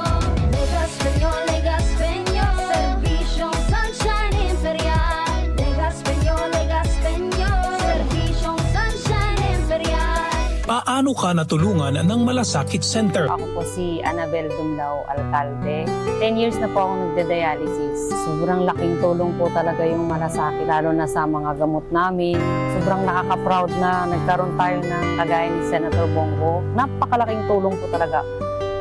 Legazpeño, Legazpeño. Serbisyong Sunshine Imperial. Legazpeño, Legazpeño. Serbisyong Sunshine Imperial. Paano ka natulungan ng Malasakit Center? Ako po si Annabel Dumlao Alcalde. Ten years na po akong nagda-dialysis. Sobrang laking tulong po talaga yung Malasakit, lalo na sa mga gamot namin. Sobrang nakaka-proud na nagkaroon tayo ng kagaya ni Senator Bong Go. Napakalaking tulong po talaga.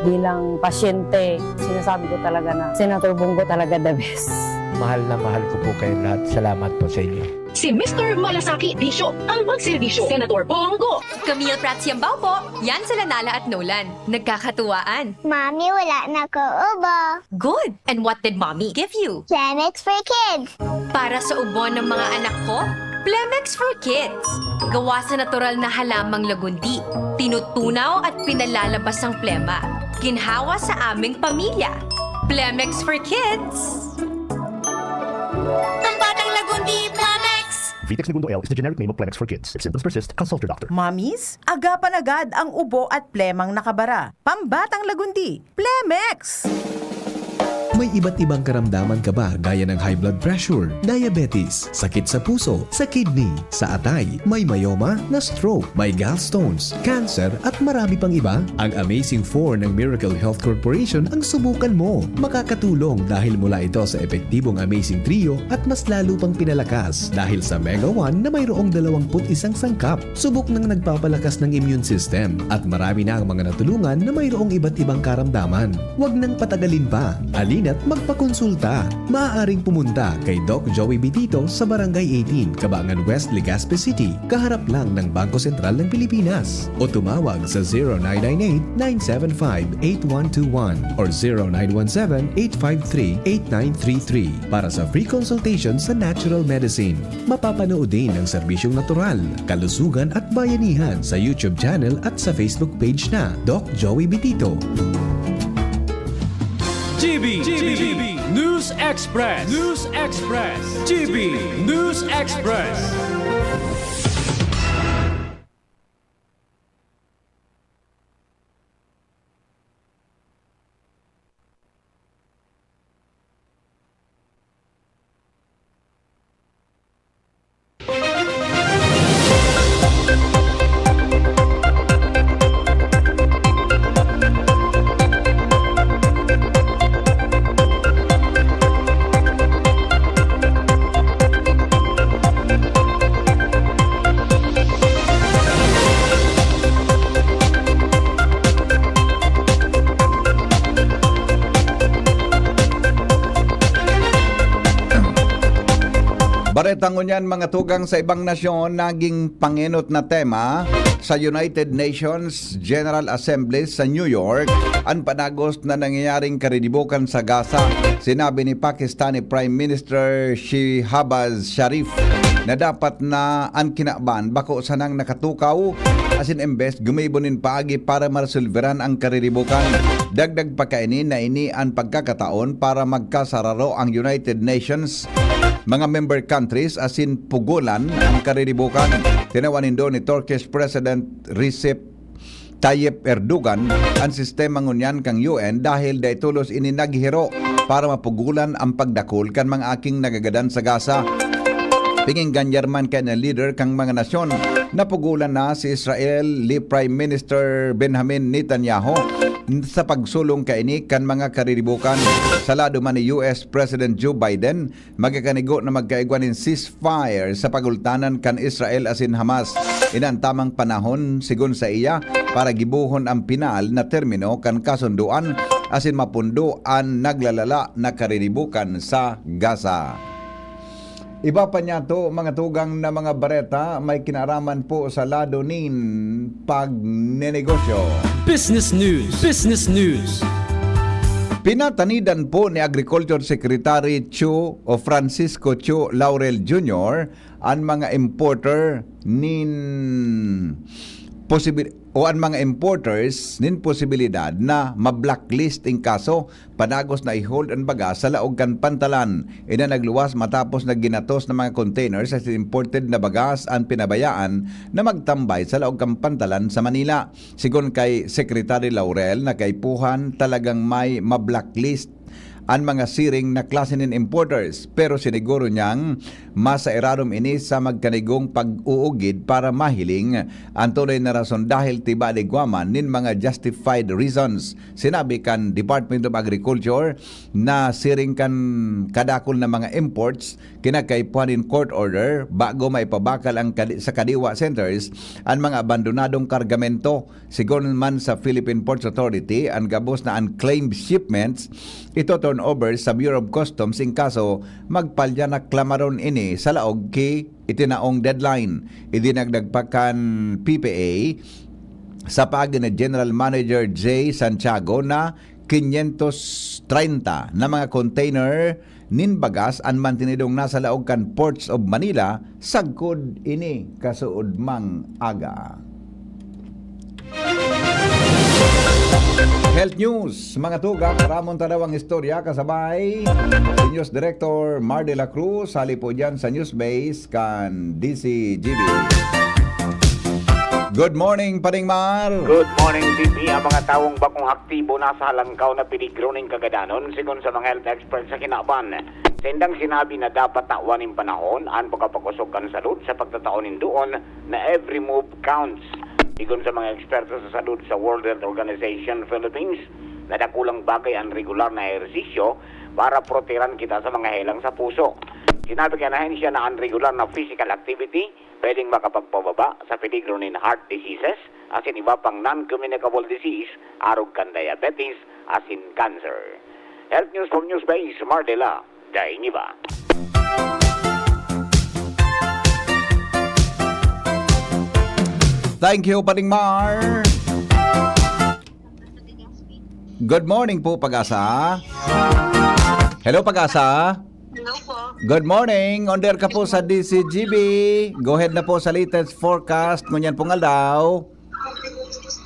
Bilang pasyente, sinasabi ko talaga na Senator Bong Go talaga the best. Mahal na mahal ko po kayo lahat. Salamat po sa inyo. Si Mister Malasakit Bisyo, ang magserbisyo, Senator Bong Go. Camille Prats Yambao po. Yan sila Nala at Nolan. Nagkakatuwaan. Mami, wala na ko ubo. Good! And what did Mommy give you? Plamex for Kids. Para sa ubo ng mga anak ko, Plamex for Kids. Gawa sa natural na halamang lagundi. Tinutunaw at pinalalabas ang plema. Ginhawa sa aming pamilya. Plamex for Kids. Pambatang lagundi, Plamex! Vitex Negundo L is the generic name of Plamex for Kids. If symptoms persist, consult your doctor. Mommies, agapan agad ang ubo at plemang nakabara. Pambatang lagundi, Plamex! May iba't ibang karamdaman ka ba, gaya ng high blood pressure, diabetes, sakit sa puso, sa kidney, sa atay, may myoma, na-stroke, may gallstones, cancer, at marami pang iba? Ang Amazing Four ng Miracle Health Corporation ang subukan mo. Makakatulong dahil mula ito sa epektibong Amazing Trio at mas lalo pang pinalakas dahil sa Mega One na mayroong dalawampu't isang sangkap. Subok nang nagpapalakas ng immune system at marami na ang mga natulungan na mayroong iba't ibang karamdaman. Huwag nang patagalin pa. Halina't magpakonsulta. Maaaring pumunta kay Doc Joey Bitito sa Barangay eighteen, Cabangan West, Legazpi City, kaharap lang ng Bangko Sentral ng Pilipinas. O tumawag sa zero nine nine eight, nine seven five, eight one two one or zero nine one seven, eight five three, eight nine three three para sa free consultation sa natural medicine. Mapapanood din ang serbisyong natural, kalusugan at bayanihan sa YouTube channel at sa Facebook page na Doc Joey Bitito. G B, G B, News Express, News Express, G B News Express. Bareta ngunyan, mga tugang, sa ibang nasyon, naging pangenot na tema sa United Nations General Assembly sa New York an panagos na nangyayaring kariribokan sa Gaza. Sinabi ni Pakistani Prime Minister Shehbaz Sharif na dapat na an kinaban bako sanang nakatukaw, asin embes gumibo nin paagi para maresolveran ang kariribokan. Dagdag pa kaini na ini an pagkakataon para magkasararo ang United Nations, mga member countries, asin pugolan ang kariribokan. Tinawan nindo ni Turkish President Recep Tayyip Erdogan an sistema ngunyan kan U N dahil dai tolos ini naghiro para mapugolan an pagdakul kan mga aking nagagadan sa Gaza. Pinginggan niya man kan leader kan mga nasyon. Napugolan na si Israel ni Prime Minister Benjamin Netanyahu sa pagsulong kaini kan mga kariribukan. Sa lado man ni U S President Joe Biden, magkakanigo na magkaigwa nin ceasefire sa pagultanan kan Israel asin Hamas. Ini an tamang panahon, sigon saiya, para gibohon an pinal na termino kan kasundoan asin mapundo an naglalala na kariribukan sa Gaza. Iba pa niyato, mga tugang na mga bareta, may kinaaraman po sa lado nin pagnenegosyo. Business News. Business News. Pinatanidan po ni Agriculture Secretary Chu o Francisco Chu Laurel Junior an mga importer nin posibi-, o an mga importers nin posibilidad na ma-blacklist in kaso padagos na i-hold an bagas sa laog kan pantalan. Ini nagluwas matapos na ginatos na mga containers sa imported na bagas an pinabayaan na magtambay sa laog kan pantalan sa Manila. Sigon kay Secretary Laurel na kaipuhan talagang may ma-blacklist an mga siring na klase nin importers, pero siniguro niyang mas sa irarom ini sa magkanigong pag-uugid para mahiling an tunay na rason dahil tiba di igwa man nin mga justified reasons. Sinabi kan Department of Agriculture na siring kan kadakul na mga imports, kinakaipuhan nin court order bago maipabakal ang kadi-, sa kadiwa centers an mga abandonadong kargamento. Sigon man sa Philippine Ports Authority, an gabos na unclaimed shipments ito-turnover sa Bureau of Customs in kaso magpalya na klamaron ini sa laog ki itinaong deadline. Idinagdag pa kan P P A sa paagi ni General Manager Jay Santiago na quinientos treinta na mga container nin bagas an mantinidong nasa laog kan Ports of Manila sagkod ini kasuodmang aga. Health News, mga tugang, ramon ta daw ang istorya kasabay si News Director Mar de la Cruz, hali po dyan sa News Base kan D C G B. Good morning, Paring Mar! Good morning, B P. Ang mga tawong bakong aktibo nasa halangkaw na peligro nin kagadanon, sigon sa mga health experts sa kinaban. Sa indang sinabi na dapat tawan nin panahon an pagkapakosog kan salud sa pagtatao nin duon na every move counts. Sigon sa mga eksperto sa salud sa World Health Organization Philippines, na dakulang bagay an regular na ehersisyo para proteran kita sa mga helang sa puso. Sinabi kan ahensya na an regular na physical activity pwedeng makapagpababa sa peligro nin heart diseases asin iba pang non-communicable disease arog kan diabetes asin cancer. Health News from Newsbase, Mar de la Dainiba. Thank you, Paring Mar. Good morning po, Pag-asa. Hello, Pag-asa. Hello po. Good morning. On air ka po sa D C G B. Go ahead na po sa latest forecast ngunyan pong aldaw.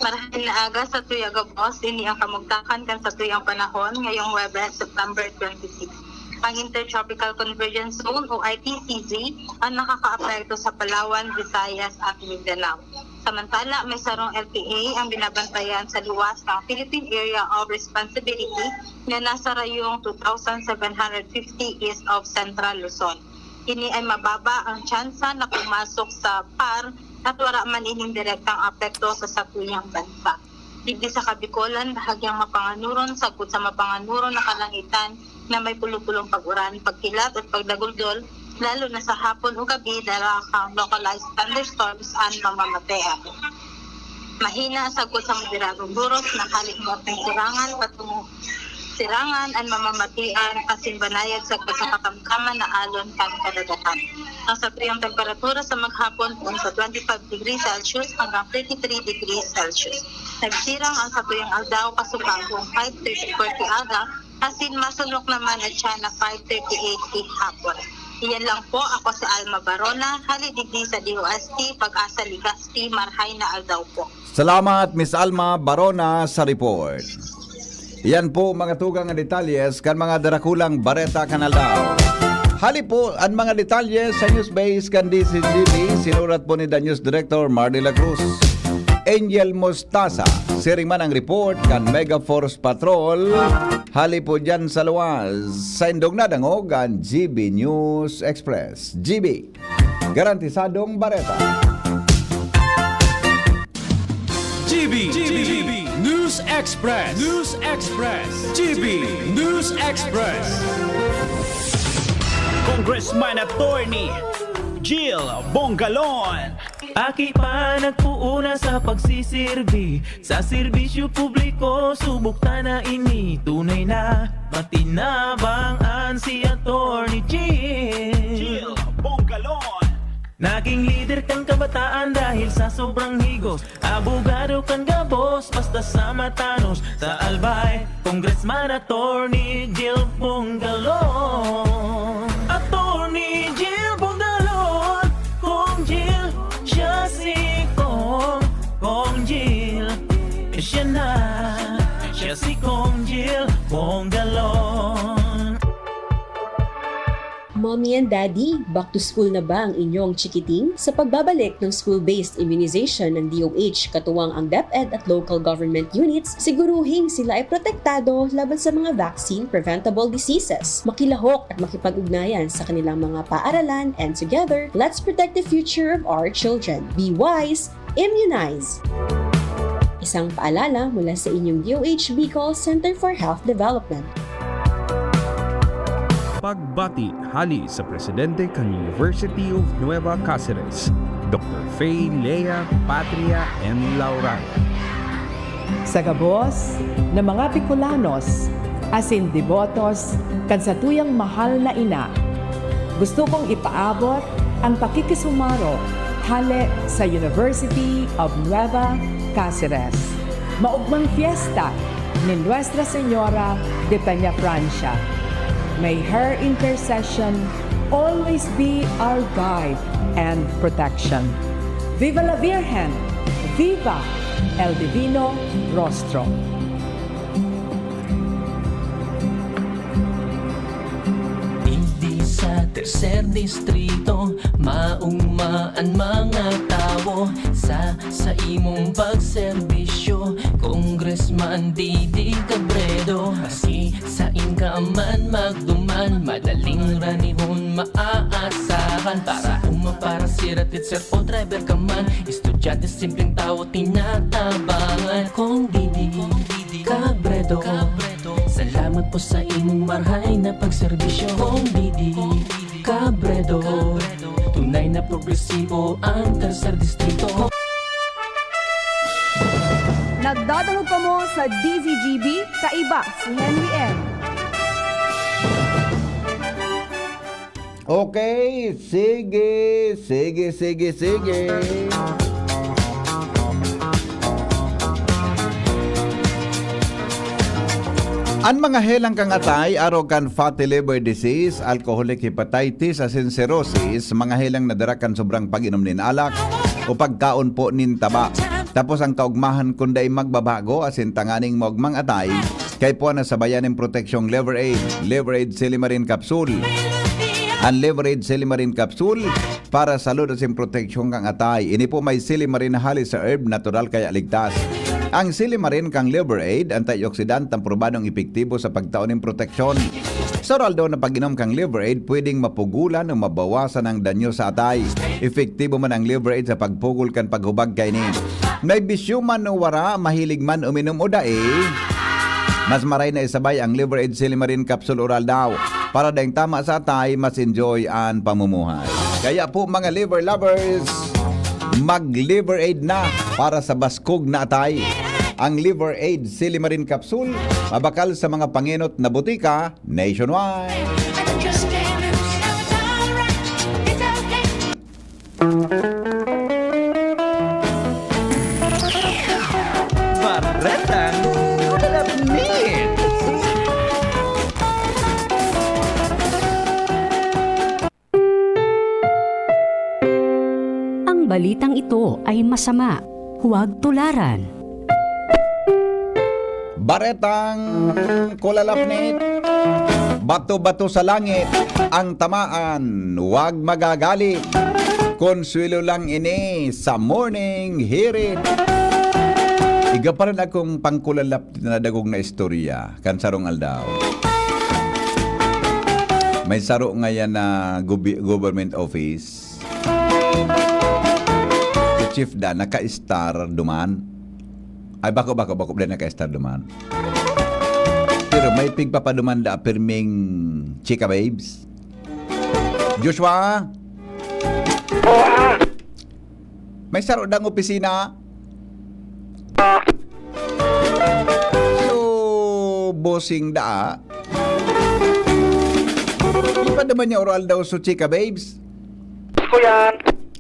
Marahay na aga sa tuya gabos, ini ang kamugtakan kan sa tuyang panahon ngayong Huwebes, September twenty-six. Ang Intertropical Convergence Zone o I T C Z ang nakakaapekto sa Palawan, Visayas at Mindanao. Samantala, may sarong L P A ang binabantayan sa luwas ng Philippine Area of Responsibility na nasa rayong two thousand seven hundred fifty east of Central Luzon. Ini ay mababa ang tsansa na pumasok sa PAR at wala man ining direktang apekto sa satuyang bansa. Digdi sa Kabikolan, bahagyang mapanganuron sagkod sa mapanganuron na kalangitan na may pulupulong pag-uran, pagkilat at pagdaguldol, lalo na sa hapon o gabi, dara kan localized thunderstorms an mamamatean. Mahina sagkod sa moderadong buros na hali mula kan Sirangan patungo Sirangan an mamamatean asin banayad sagkod sa katamtaman na alon kan kadagatan. Ang satuyang temperatura sa maghapon poon sa twenty-five degrees Celsius hanggang thirty-three degrees Celsius. Nagsirang ang satuyang aldaw kasubago five thirty forty aga, asin masunok naman at siya na five thirty-eight gihapon. Iyan lang po, ako si Alma Barona, hali digdi sa D O S T, Pag-asa, Legazpi, marhay na aldaw po. Salamat, Miss Alma Barona, sa report. Yan po, mga tugang, ang detalyes kan mga darakulang bareta kan aldaw. Hali po, ang mga detalye sa news base kan D C G B, sinurat po ni The News Director Mar de la Cruz. Angel Mostaza. Siring man ang report kan Mega Force Patrol. Hali po dyan sa luwas. Sa indong nadangog ang G B News Express. G B, garantisadong bareta. G B, G B News Express, News Express, G B News Express. Congressman Attorney Jill Bongalon. Aki pa nagpuuna sa pagsisirbi sa serbisyo publiko, subok ta na ini. Tunay na matinabang an si Attorney Jill. Jill Bongalon. Naging lider kan kabataan dahil sa sobrang higos. Abogado kan gabos, basta sa matanos. Sa Albay, Congressman Attorney Jill Bongalon. Attorney Jill Bongalon. Kong Jill, siya si Kong. Kong Jill, siya na. Siya si Kong Jill Bongalon. Mommy and Daddy, back to school na ba ang inyong chikiting? Sa pagbabalik ng school-based immunization ng D O H, katuwang ang DepEd at local government units, siguruhing sila ay protektado laban sa mga vaccine-preventable diseases. Makilahok at makipag-ugnayan sa kanilang mga paaralan, and together, let's protect the future of our children. Be wise, immunize! Isang paalala mula sa inyong D O H Bicol Center for Health Development. Pagbati hali sa presidente kan University of Nueva Cáceres, Doctor Fay Lea Patria and Laurana. Sa gabos na mga Bicolanos asin debotos kan satuyang mahal na ina, gusto kong ipaabot ang pakikisumaro hale sa University of Nueva Cáceres. Maogmang fiesta ni Nuestra Señora de Peñafrancia. May her intercession always be our guide and protection. Viva la Virgen! Viva el Divino Rostro! Digdi sa tercer distrito, maogma an mga tawo sa, sa imong pagserbisyo, Congressman Didi Cabredo. Maski sain ka man magduman, madaling ranihon maaasahan. Para uma, para sira, teacher o driver ka man, estudyante, simpleng tawo, tinatabangan. Kong Didi Cabredo, salamat po sa imong marhay na pagserbisyo. Kong Didi Cabredo, tunay na progresibo ang tercer distrito. Nagdadangog kamo sa D Z G B, kaiba si Henry M. Okay, sige, sige, sige, sige. An mga helang kan atay, arog kan fatty liver disease, alcoholic hepatitis, asin cirrhosis, mga helang na dara kan sobrang pag-inom nin alak o pagkaon po nin taba. Tapos ang kaogmahan kun dai magbabago, asin tanganing maogmang atay, kaipuhan na sabayan nin proteksyong Liver Aid, Liver Aid Silimarin Capsule. An Liver Aid Silimarin Capsule para sa salud asin proteksyon kan atay. Ini po may silimarin na hali sa herb, natural kaya ligtas. Ang silimarin kan Liver Aid, antioxidant, ang probadong epektibo sa pagtao nin proteksyon. Sa oral daw na pag-inom kan Liver Aid, pwedeng mapugulan o mabawasan ang danyo sa atay. Epektibo man ang Liver Aid sa pagpugol kan paghubag kaini. May bisyo man o wara, mahilig man uminom o dai, mas maray na isabay ang Liver Aid Silimarin Capsule Oral daw. Para daing tama sa atay, mas enjoy an pamumuhay. Kaya po, mga liver lovers, mag-Liver Aid na para sa baskog na atay. Ang Liver Aid Silimarin Capsule, mabakal sa mga pangenot na botika nationwide. Baretang Kulalapnit. Ang balitang ito ay masama. Huwag tularan. Baretang Kulalapnit. Bato-bato sa langit ang tamaan, wag magagalit. Konsuelo lang ini sa morning hirit. Iga pa rin akong pangkulalap na dagog na istorya, kan sarong aldaw. May saro ngayan na gobi-, government office. Si chief da, naka-star duman. Ay, bako, bako, bako, da naka-star duman. Pero may pigpapaduman da, pirming chika babes. Joshua? Oo, ah. May saro dang opisina? Ah. So, bossing da. Ipaduman niya oral daw so chika, babes. Boss ko yan.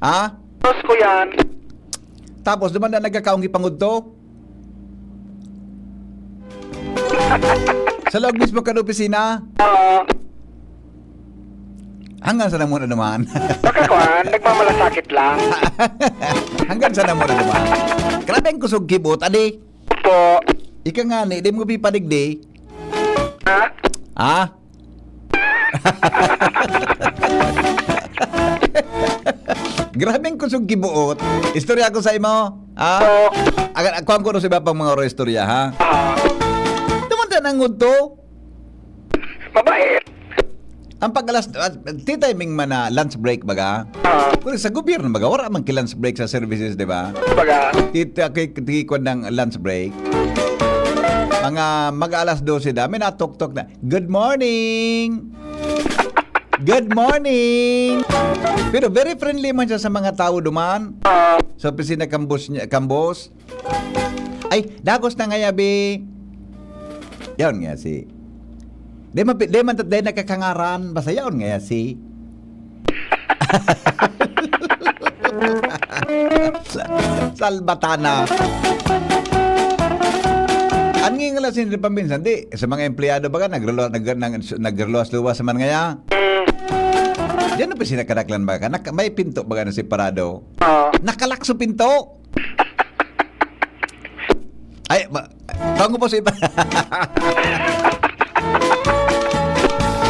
Ha? Boss ko yan. Tapos, duman na nagkakaong ipangudto? Sa loob mismo kan opisina? Oo. Hanggang sa namuna naman. Baka kuwan, nagmamalasakit lang. Hanggang sa namuna naman. Grabe ang kusog kibot, adi. Opo. Ika nga ni, di mo pipadigdi. Ha? Ah? Grabe ang kusog kibuot. Istorya ko sa imo. Ah? Oo. Aga, kuwan ko sa iba pang mga oro istorya, ha? Ah. Duman na nangudto. Mabait. Ang pag-alas, ah, ti timing man na lunch break, baga? Ah. Kung sa gobyerno, baga, wala man ki lunch break sa services, di ba? Baga? Ti-, ti-, ki-, ti-, kwan ng lunch break. Mga mag-alas dose da, may natuktok na, "Good morning! Good morning!" Pero very friendly man siya sa mga tao duman. Ah. Sa opisina kambos niya, kambos. Ay, dagos na nga yabi. Yaon nga si. Di man, di man, di nakakangaran. Basta yaon nga si. Sa-, Salbatana. Ang ngingala sin paminsan, di, sa mga empleyado baga, nagrelo-, nag-, nag-, nagreluwas-luwas man ngaya. Diyan na pa sinakadaklan baga, naka-, may pinto baga na separado. Oo. Nakalakso pinto. Ay, ma-, tango po si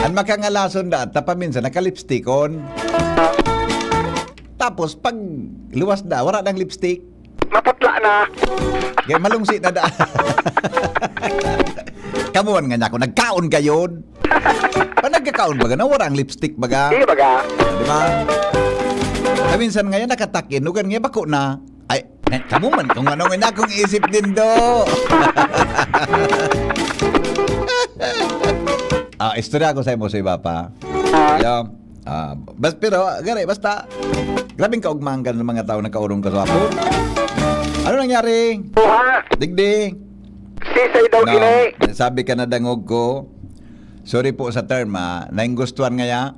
Ang makangalason da, ta paminsan, nakalipstikon. Tapos, pag luwas da, wala nang lipstick. Maputla na. Kaya malungsi na da. Kamuan nga niya ako, nagkaon kayon. Pa nagkakaon baga, nawara ang lipstick baga. Di baga. Di ba? Paminsan ngayon, nakatakin, lugar nga, bako na. Ay, eh, kamo man, kung ano nga akong isip din do. Ah, istorya ko sa imo sa iba pa. Ah. Yeah. Ah, bas-, pero, gari, basta, grabing kaugmahan ka ng mga tao nagkaurong ka sa apo. Ano nangyari? Buha! Digdi! Sisay daw No, ini! sabi ka na dangog ko. Sorry po sa term, ah. Nainggustuhan ngaya.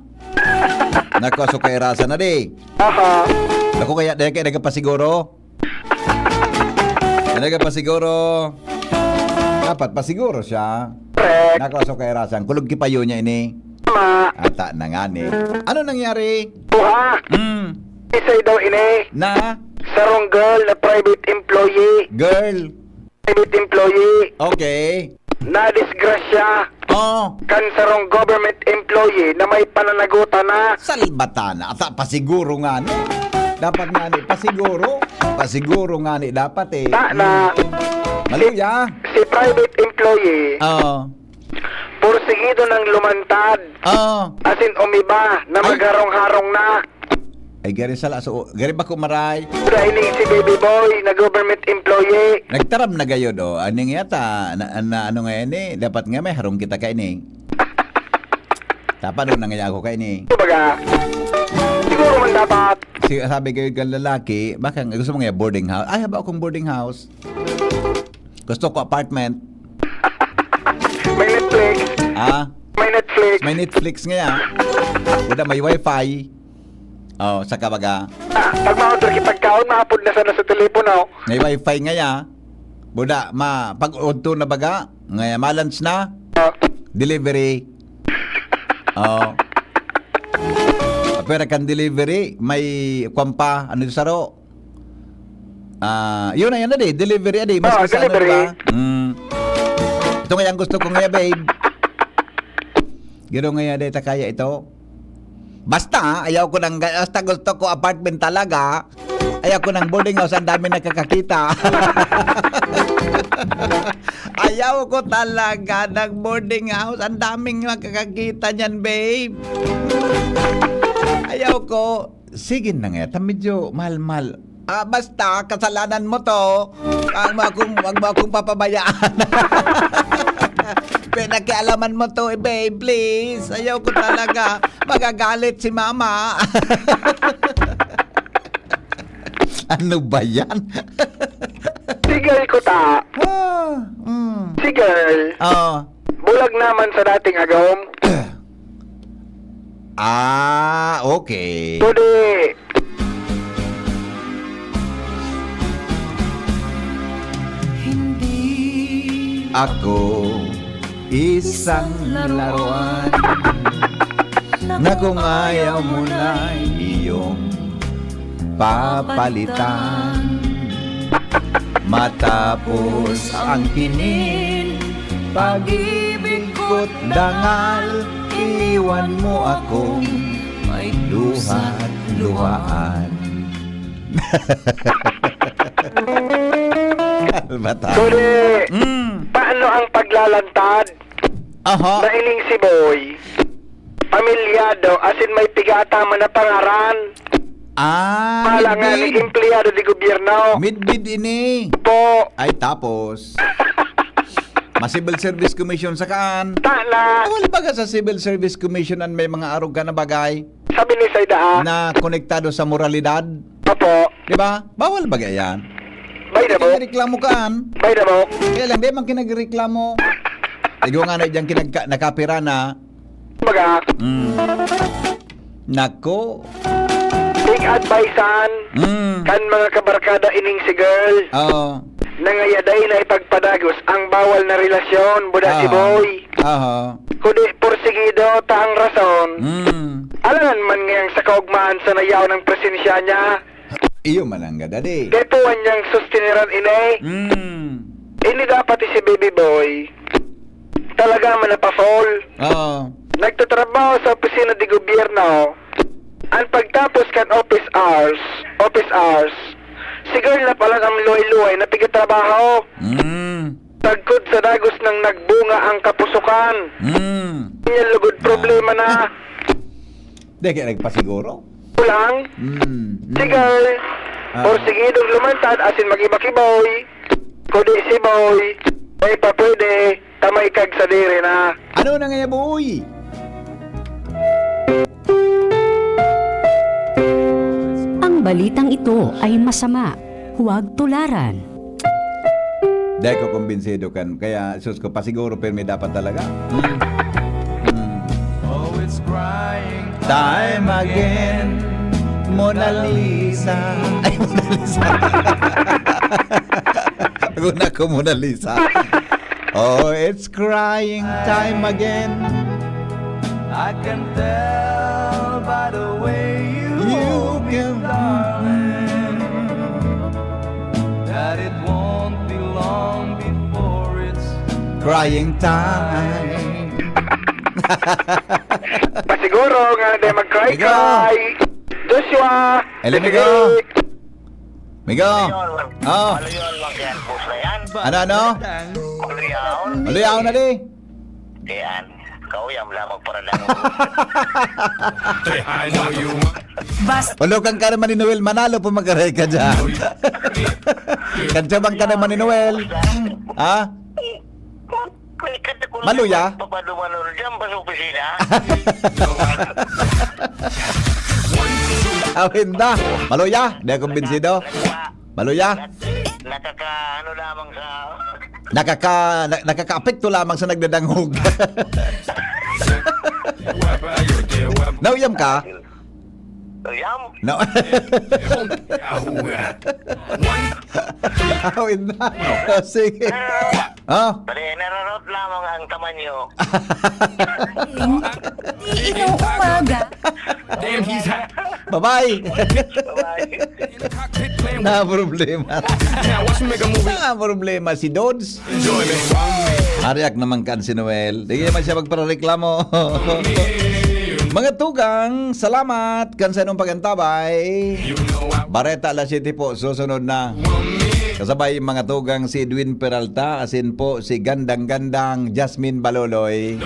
Nako, so kairasa na di. Aha. Ako kaya, dahil kaya nagpasiguro? Talaga pa siguro. Dapat pa siguro siya. Correct. Nako, so kay Rasang, kulog kipayo niya ini. Tama. Ata na nga ni. Ano nangyari? Buha. Hmm. Isay daw ini. Na? Sarong girl na private employee. Girl. Private employee. Okay. Nadisgrasya. Oh. Kan sarong government employee na may pananagutan na. Salbata na. Ata pa siguro nga ni. Dapat nga ni, pasiguro. Pasiguro nga ni dapat eh. Ta na. Hmm. Maluya. Si, si private employee. Oo. Porsigido ng lumantad. Oo. Asin umiba na Ay. magharong-harong na. Ay, gari sala. So, gari ba kumaray? Dahil si Baby Boy na government employee. Nagtaram na gayod, oh. Aning yata, na, na, ano nga yan eh? Dapat nga may harong kita kaini. Tapado na nga ako kaini. Kumbaga, siguro man dapat. Si, sabi kayo kang lalaki, baka gusto mo nga boarding house? Ay, haba akong boarding house. Gusto ko apartment. May Netflix. Ah? May Netflix. May Netflix nga yan. Wala, may wifi. Oh, sa kabaga. Ah, pag ma-order ki pagkaon, mahapod na sana sa telepono. May wifi nga yan. Buda, ma, pag udto na baga, nga malans na, Oh. delivery. Oh. Pero kan delivery, may kwan pa, ano yung saro? Ah, yun na, yun na di, delivery, adi. Mas Ah, masano, delivery. di ba? Mm. Ito nga yung gusto ko nga, babe. Giro nga yan, di, ta kaya ito. Basta, ayaw ko nang, basta gusto ko apartment talaga. Ayaw ko ng boarding house, ang daming nakakakita. Ayaw ko talaga ng boarding house, ang daming nakakakita niyan, babe. Ayaw ko. Sige na nga, ta medyo mahal-mahal. Ah, basta, kasalanan mo 'to. Wag mo akong, wag mo akong papabayaan. Pinakialaman mo 'to, eh, babe, please. Ayaw ko talaga. Magagalit si mama. Ano ba 'yan? Si girl ko ta. Ah, hmm. Si girl. Oo. Bulag naman sa dating agom. Ah, okay. Pwede. Hindi ako isang laruan na kung ayaw mo na iyong papalitan. Matapos ang kinin, pag-ibig ko't dangal, iniwan mo akong may luha't luhaan. Kalmata. Sorry. Mm. Paano ang paglalantad Aha. na ining si Boy? Pamilyado, as in may pigataman na pangaran. Ah, Kala nga ni midbid. Empleyado de gobyerno. Midbid ini. Po. Ay, tapos. Ma-Civil Service Commission sa kaan? Tana. Bawal ba ka sa Civil Service Commission an may mga arog ka na bagay? Sabi ni Saida, ah. Na konektado sa moralidad? Opo. Di ba? Bawal ba yan? Bay na, Bok. Reklamo kaan? Bay na, Bok. Kaya lang, di man kinagreklamo. Igwa nga na dyan kinagka-, nakapira na. Baga. Mm. Nako. Big advice-an Mm. kan mga kabarkada ining si girl. Oo. Nangayaday na ipagpadagos ang bawal na relasyon, buda si Oo. Boy. Aha. Kundi porsigido ta ang rason. Mm. Alangan man ngayang sa kaugmahan sa nayaw ng presensya niya. Iyo man ang gadadi. Kay puwan niyang sustiniran ini. Mm. Ini dapat si Baby Boy. Talaga man napafol. Oo. Nagtatrabaho sa opisina de gobyerno. Ang pagtapos kan office hours, office hours, si girl na pala ang luhay-luhay na pigatrabaho. Mm. Sagkod sa dagos nang nagbunga ang kapusukan. Mm. Yan lugod problema na. Di kaya nagpasiguro? Kulang. Mm. Si girl, Ah. porsigidong lumantad asin mag-iba ki Boy. Kundi si Boy, may papwede, tamay kag sadiri na. Ano na nga, boy? Ang balitang ito ay masama. Huwag tularan. Dai ko kumbinsido kan, kaya, sus ko, pasiguro, pirmi dapat talaga. Hmm. Hmm. Oh, it's crying time again, Mona Lisa. Ay, Mona Lisa. Ako na ako, Mona Lisa. Oh, it's crying time again. I can tell by the way you You hold me, can darling, that it won't be long before it's Crying time. Pasiguro nga na mag-cry-cry. Migo. Joshua, Hello, Migo. Desiree. Migo. Ano yun? Oh. Ano yun, Mang Ken? Boss na yan? Ano, ano? Ano yun? Ano yun, ano, di? Yan. Kauyam lamang para lang. Bas- Ulo kang ka naman ni Noel, manalo po magaray ka dyan. Kadya bang ka naman ni Noel? Ha? Maluya? Papaduman ulit dyan, pas opisina. Awin na. Maluya? Di ako kumbinsido. Maluya? Nakaka-, ano lamang sa Nakaka-, na-, nakakaapekto lamang sa nagdadangog. Nauyam ka? Uyam? No. Awin na. Oh, sige. Oh. Dali, nararaot lamang ang tamanyo. Inuumaga. Damn, he's hot. Bye-bye. Bye-bye. Na problema. Now watch me make a movie. Na problema si Dodge. Enjoy me. Ariak naman kan si Noel. Di naman siya magpareklamo. Mga tugang, salamat kan sa inyong pag-antabay. Bareta alas siyete po, susunod na. Kasabay, mga tugang, si Edwin Peralta, asin po si Gandang-Gandang Jasmine Baloloy.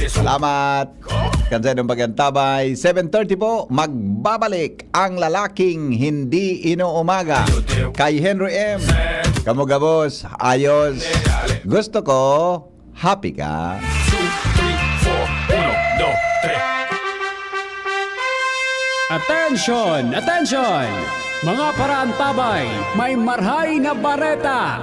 Salamat kan sa inyong pag-antabay. Seven thirty po, magbabalik ang lalaking hindi inuumaga. Kay Henry M. Kamo gabos, ayos. Gusto ko, happy ka. Attention! Attention! Mga paraantabay, may marhay na bareta!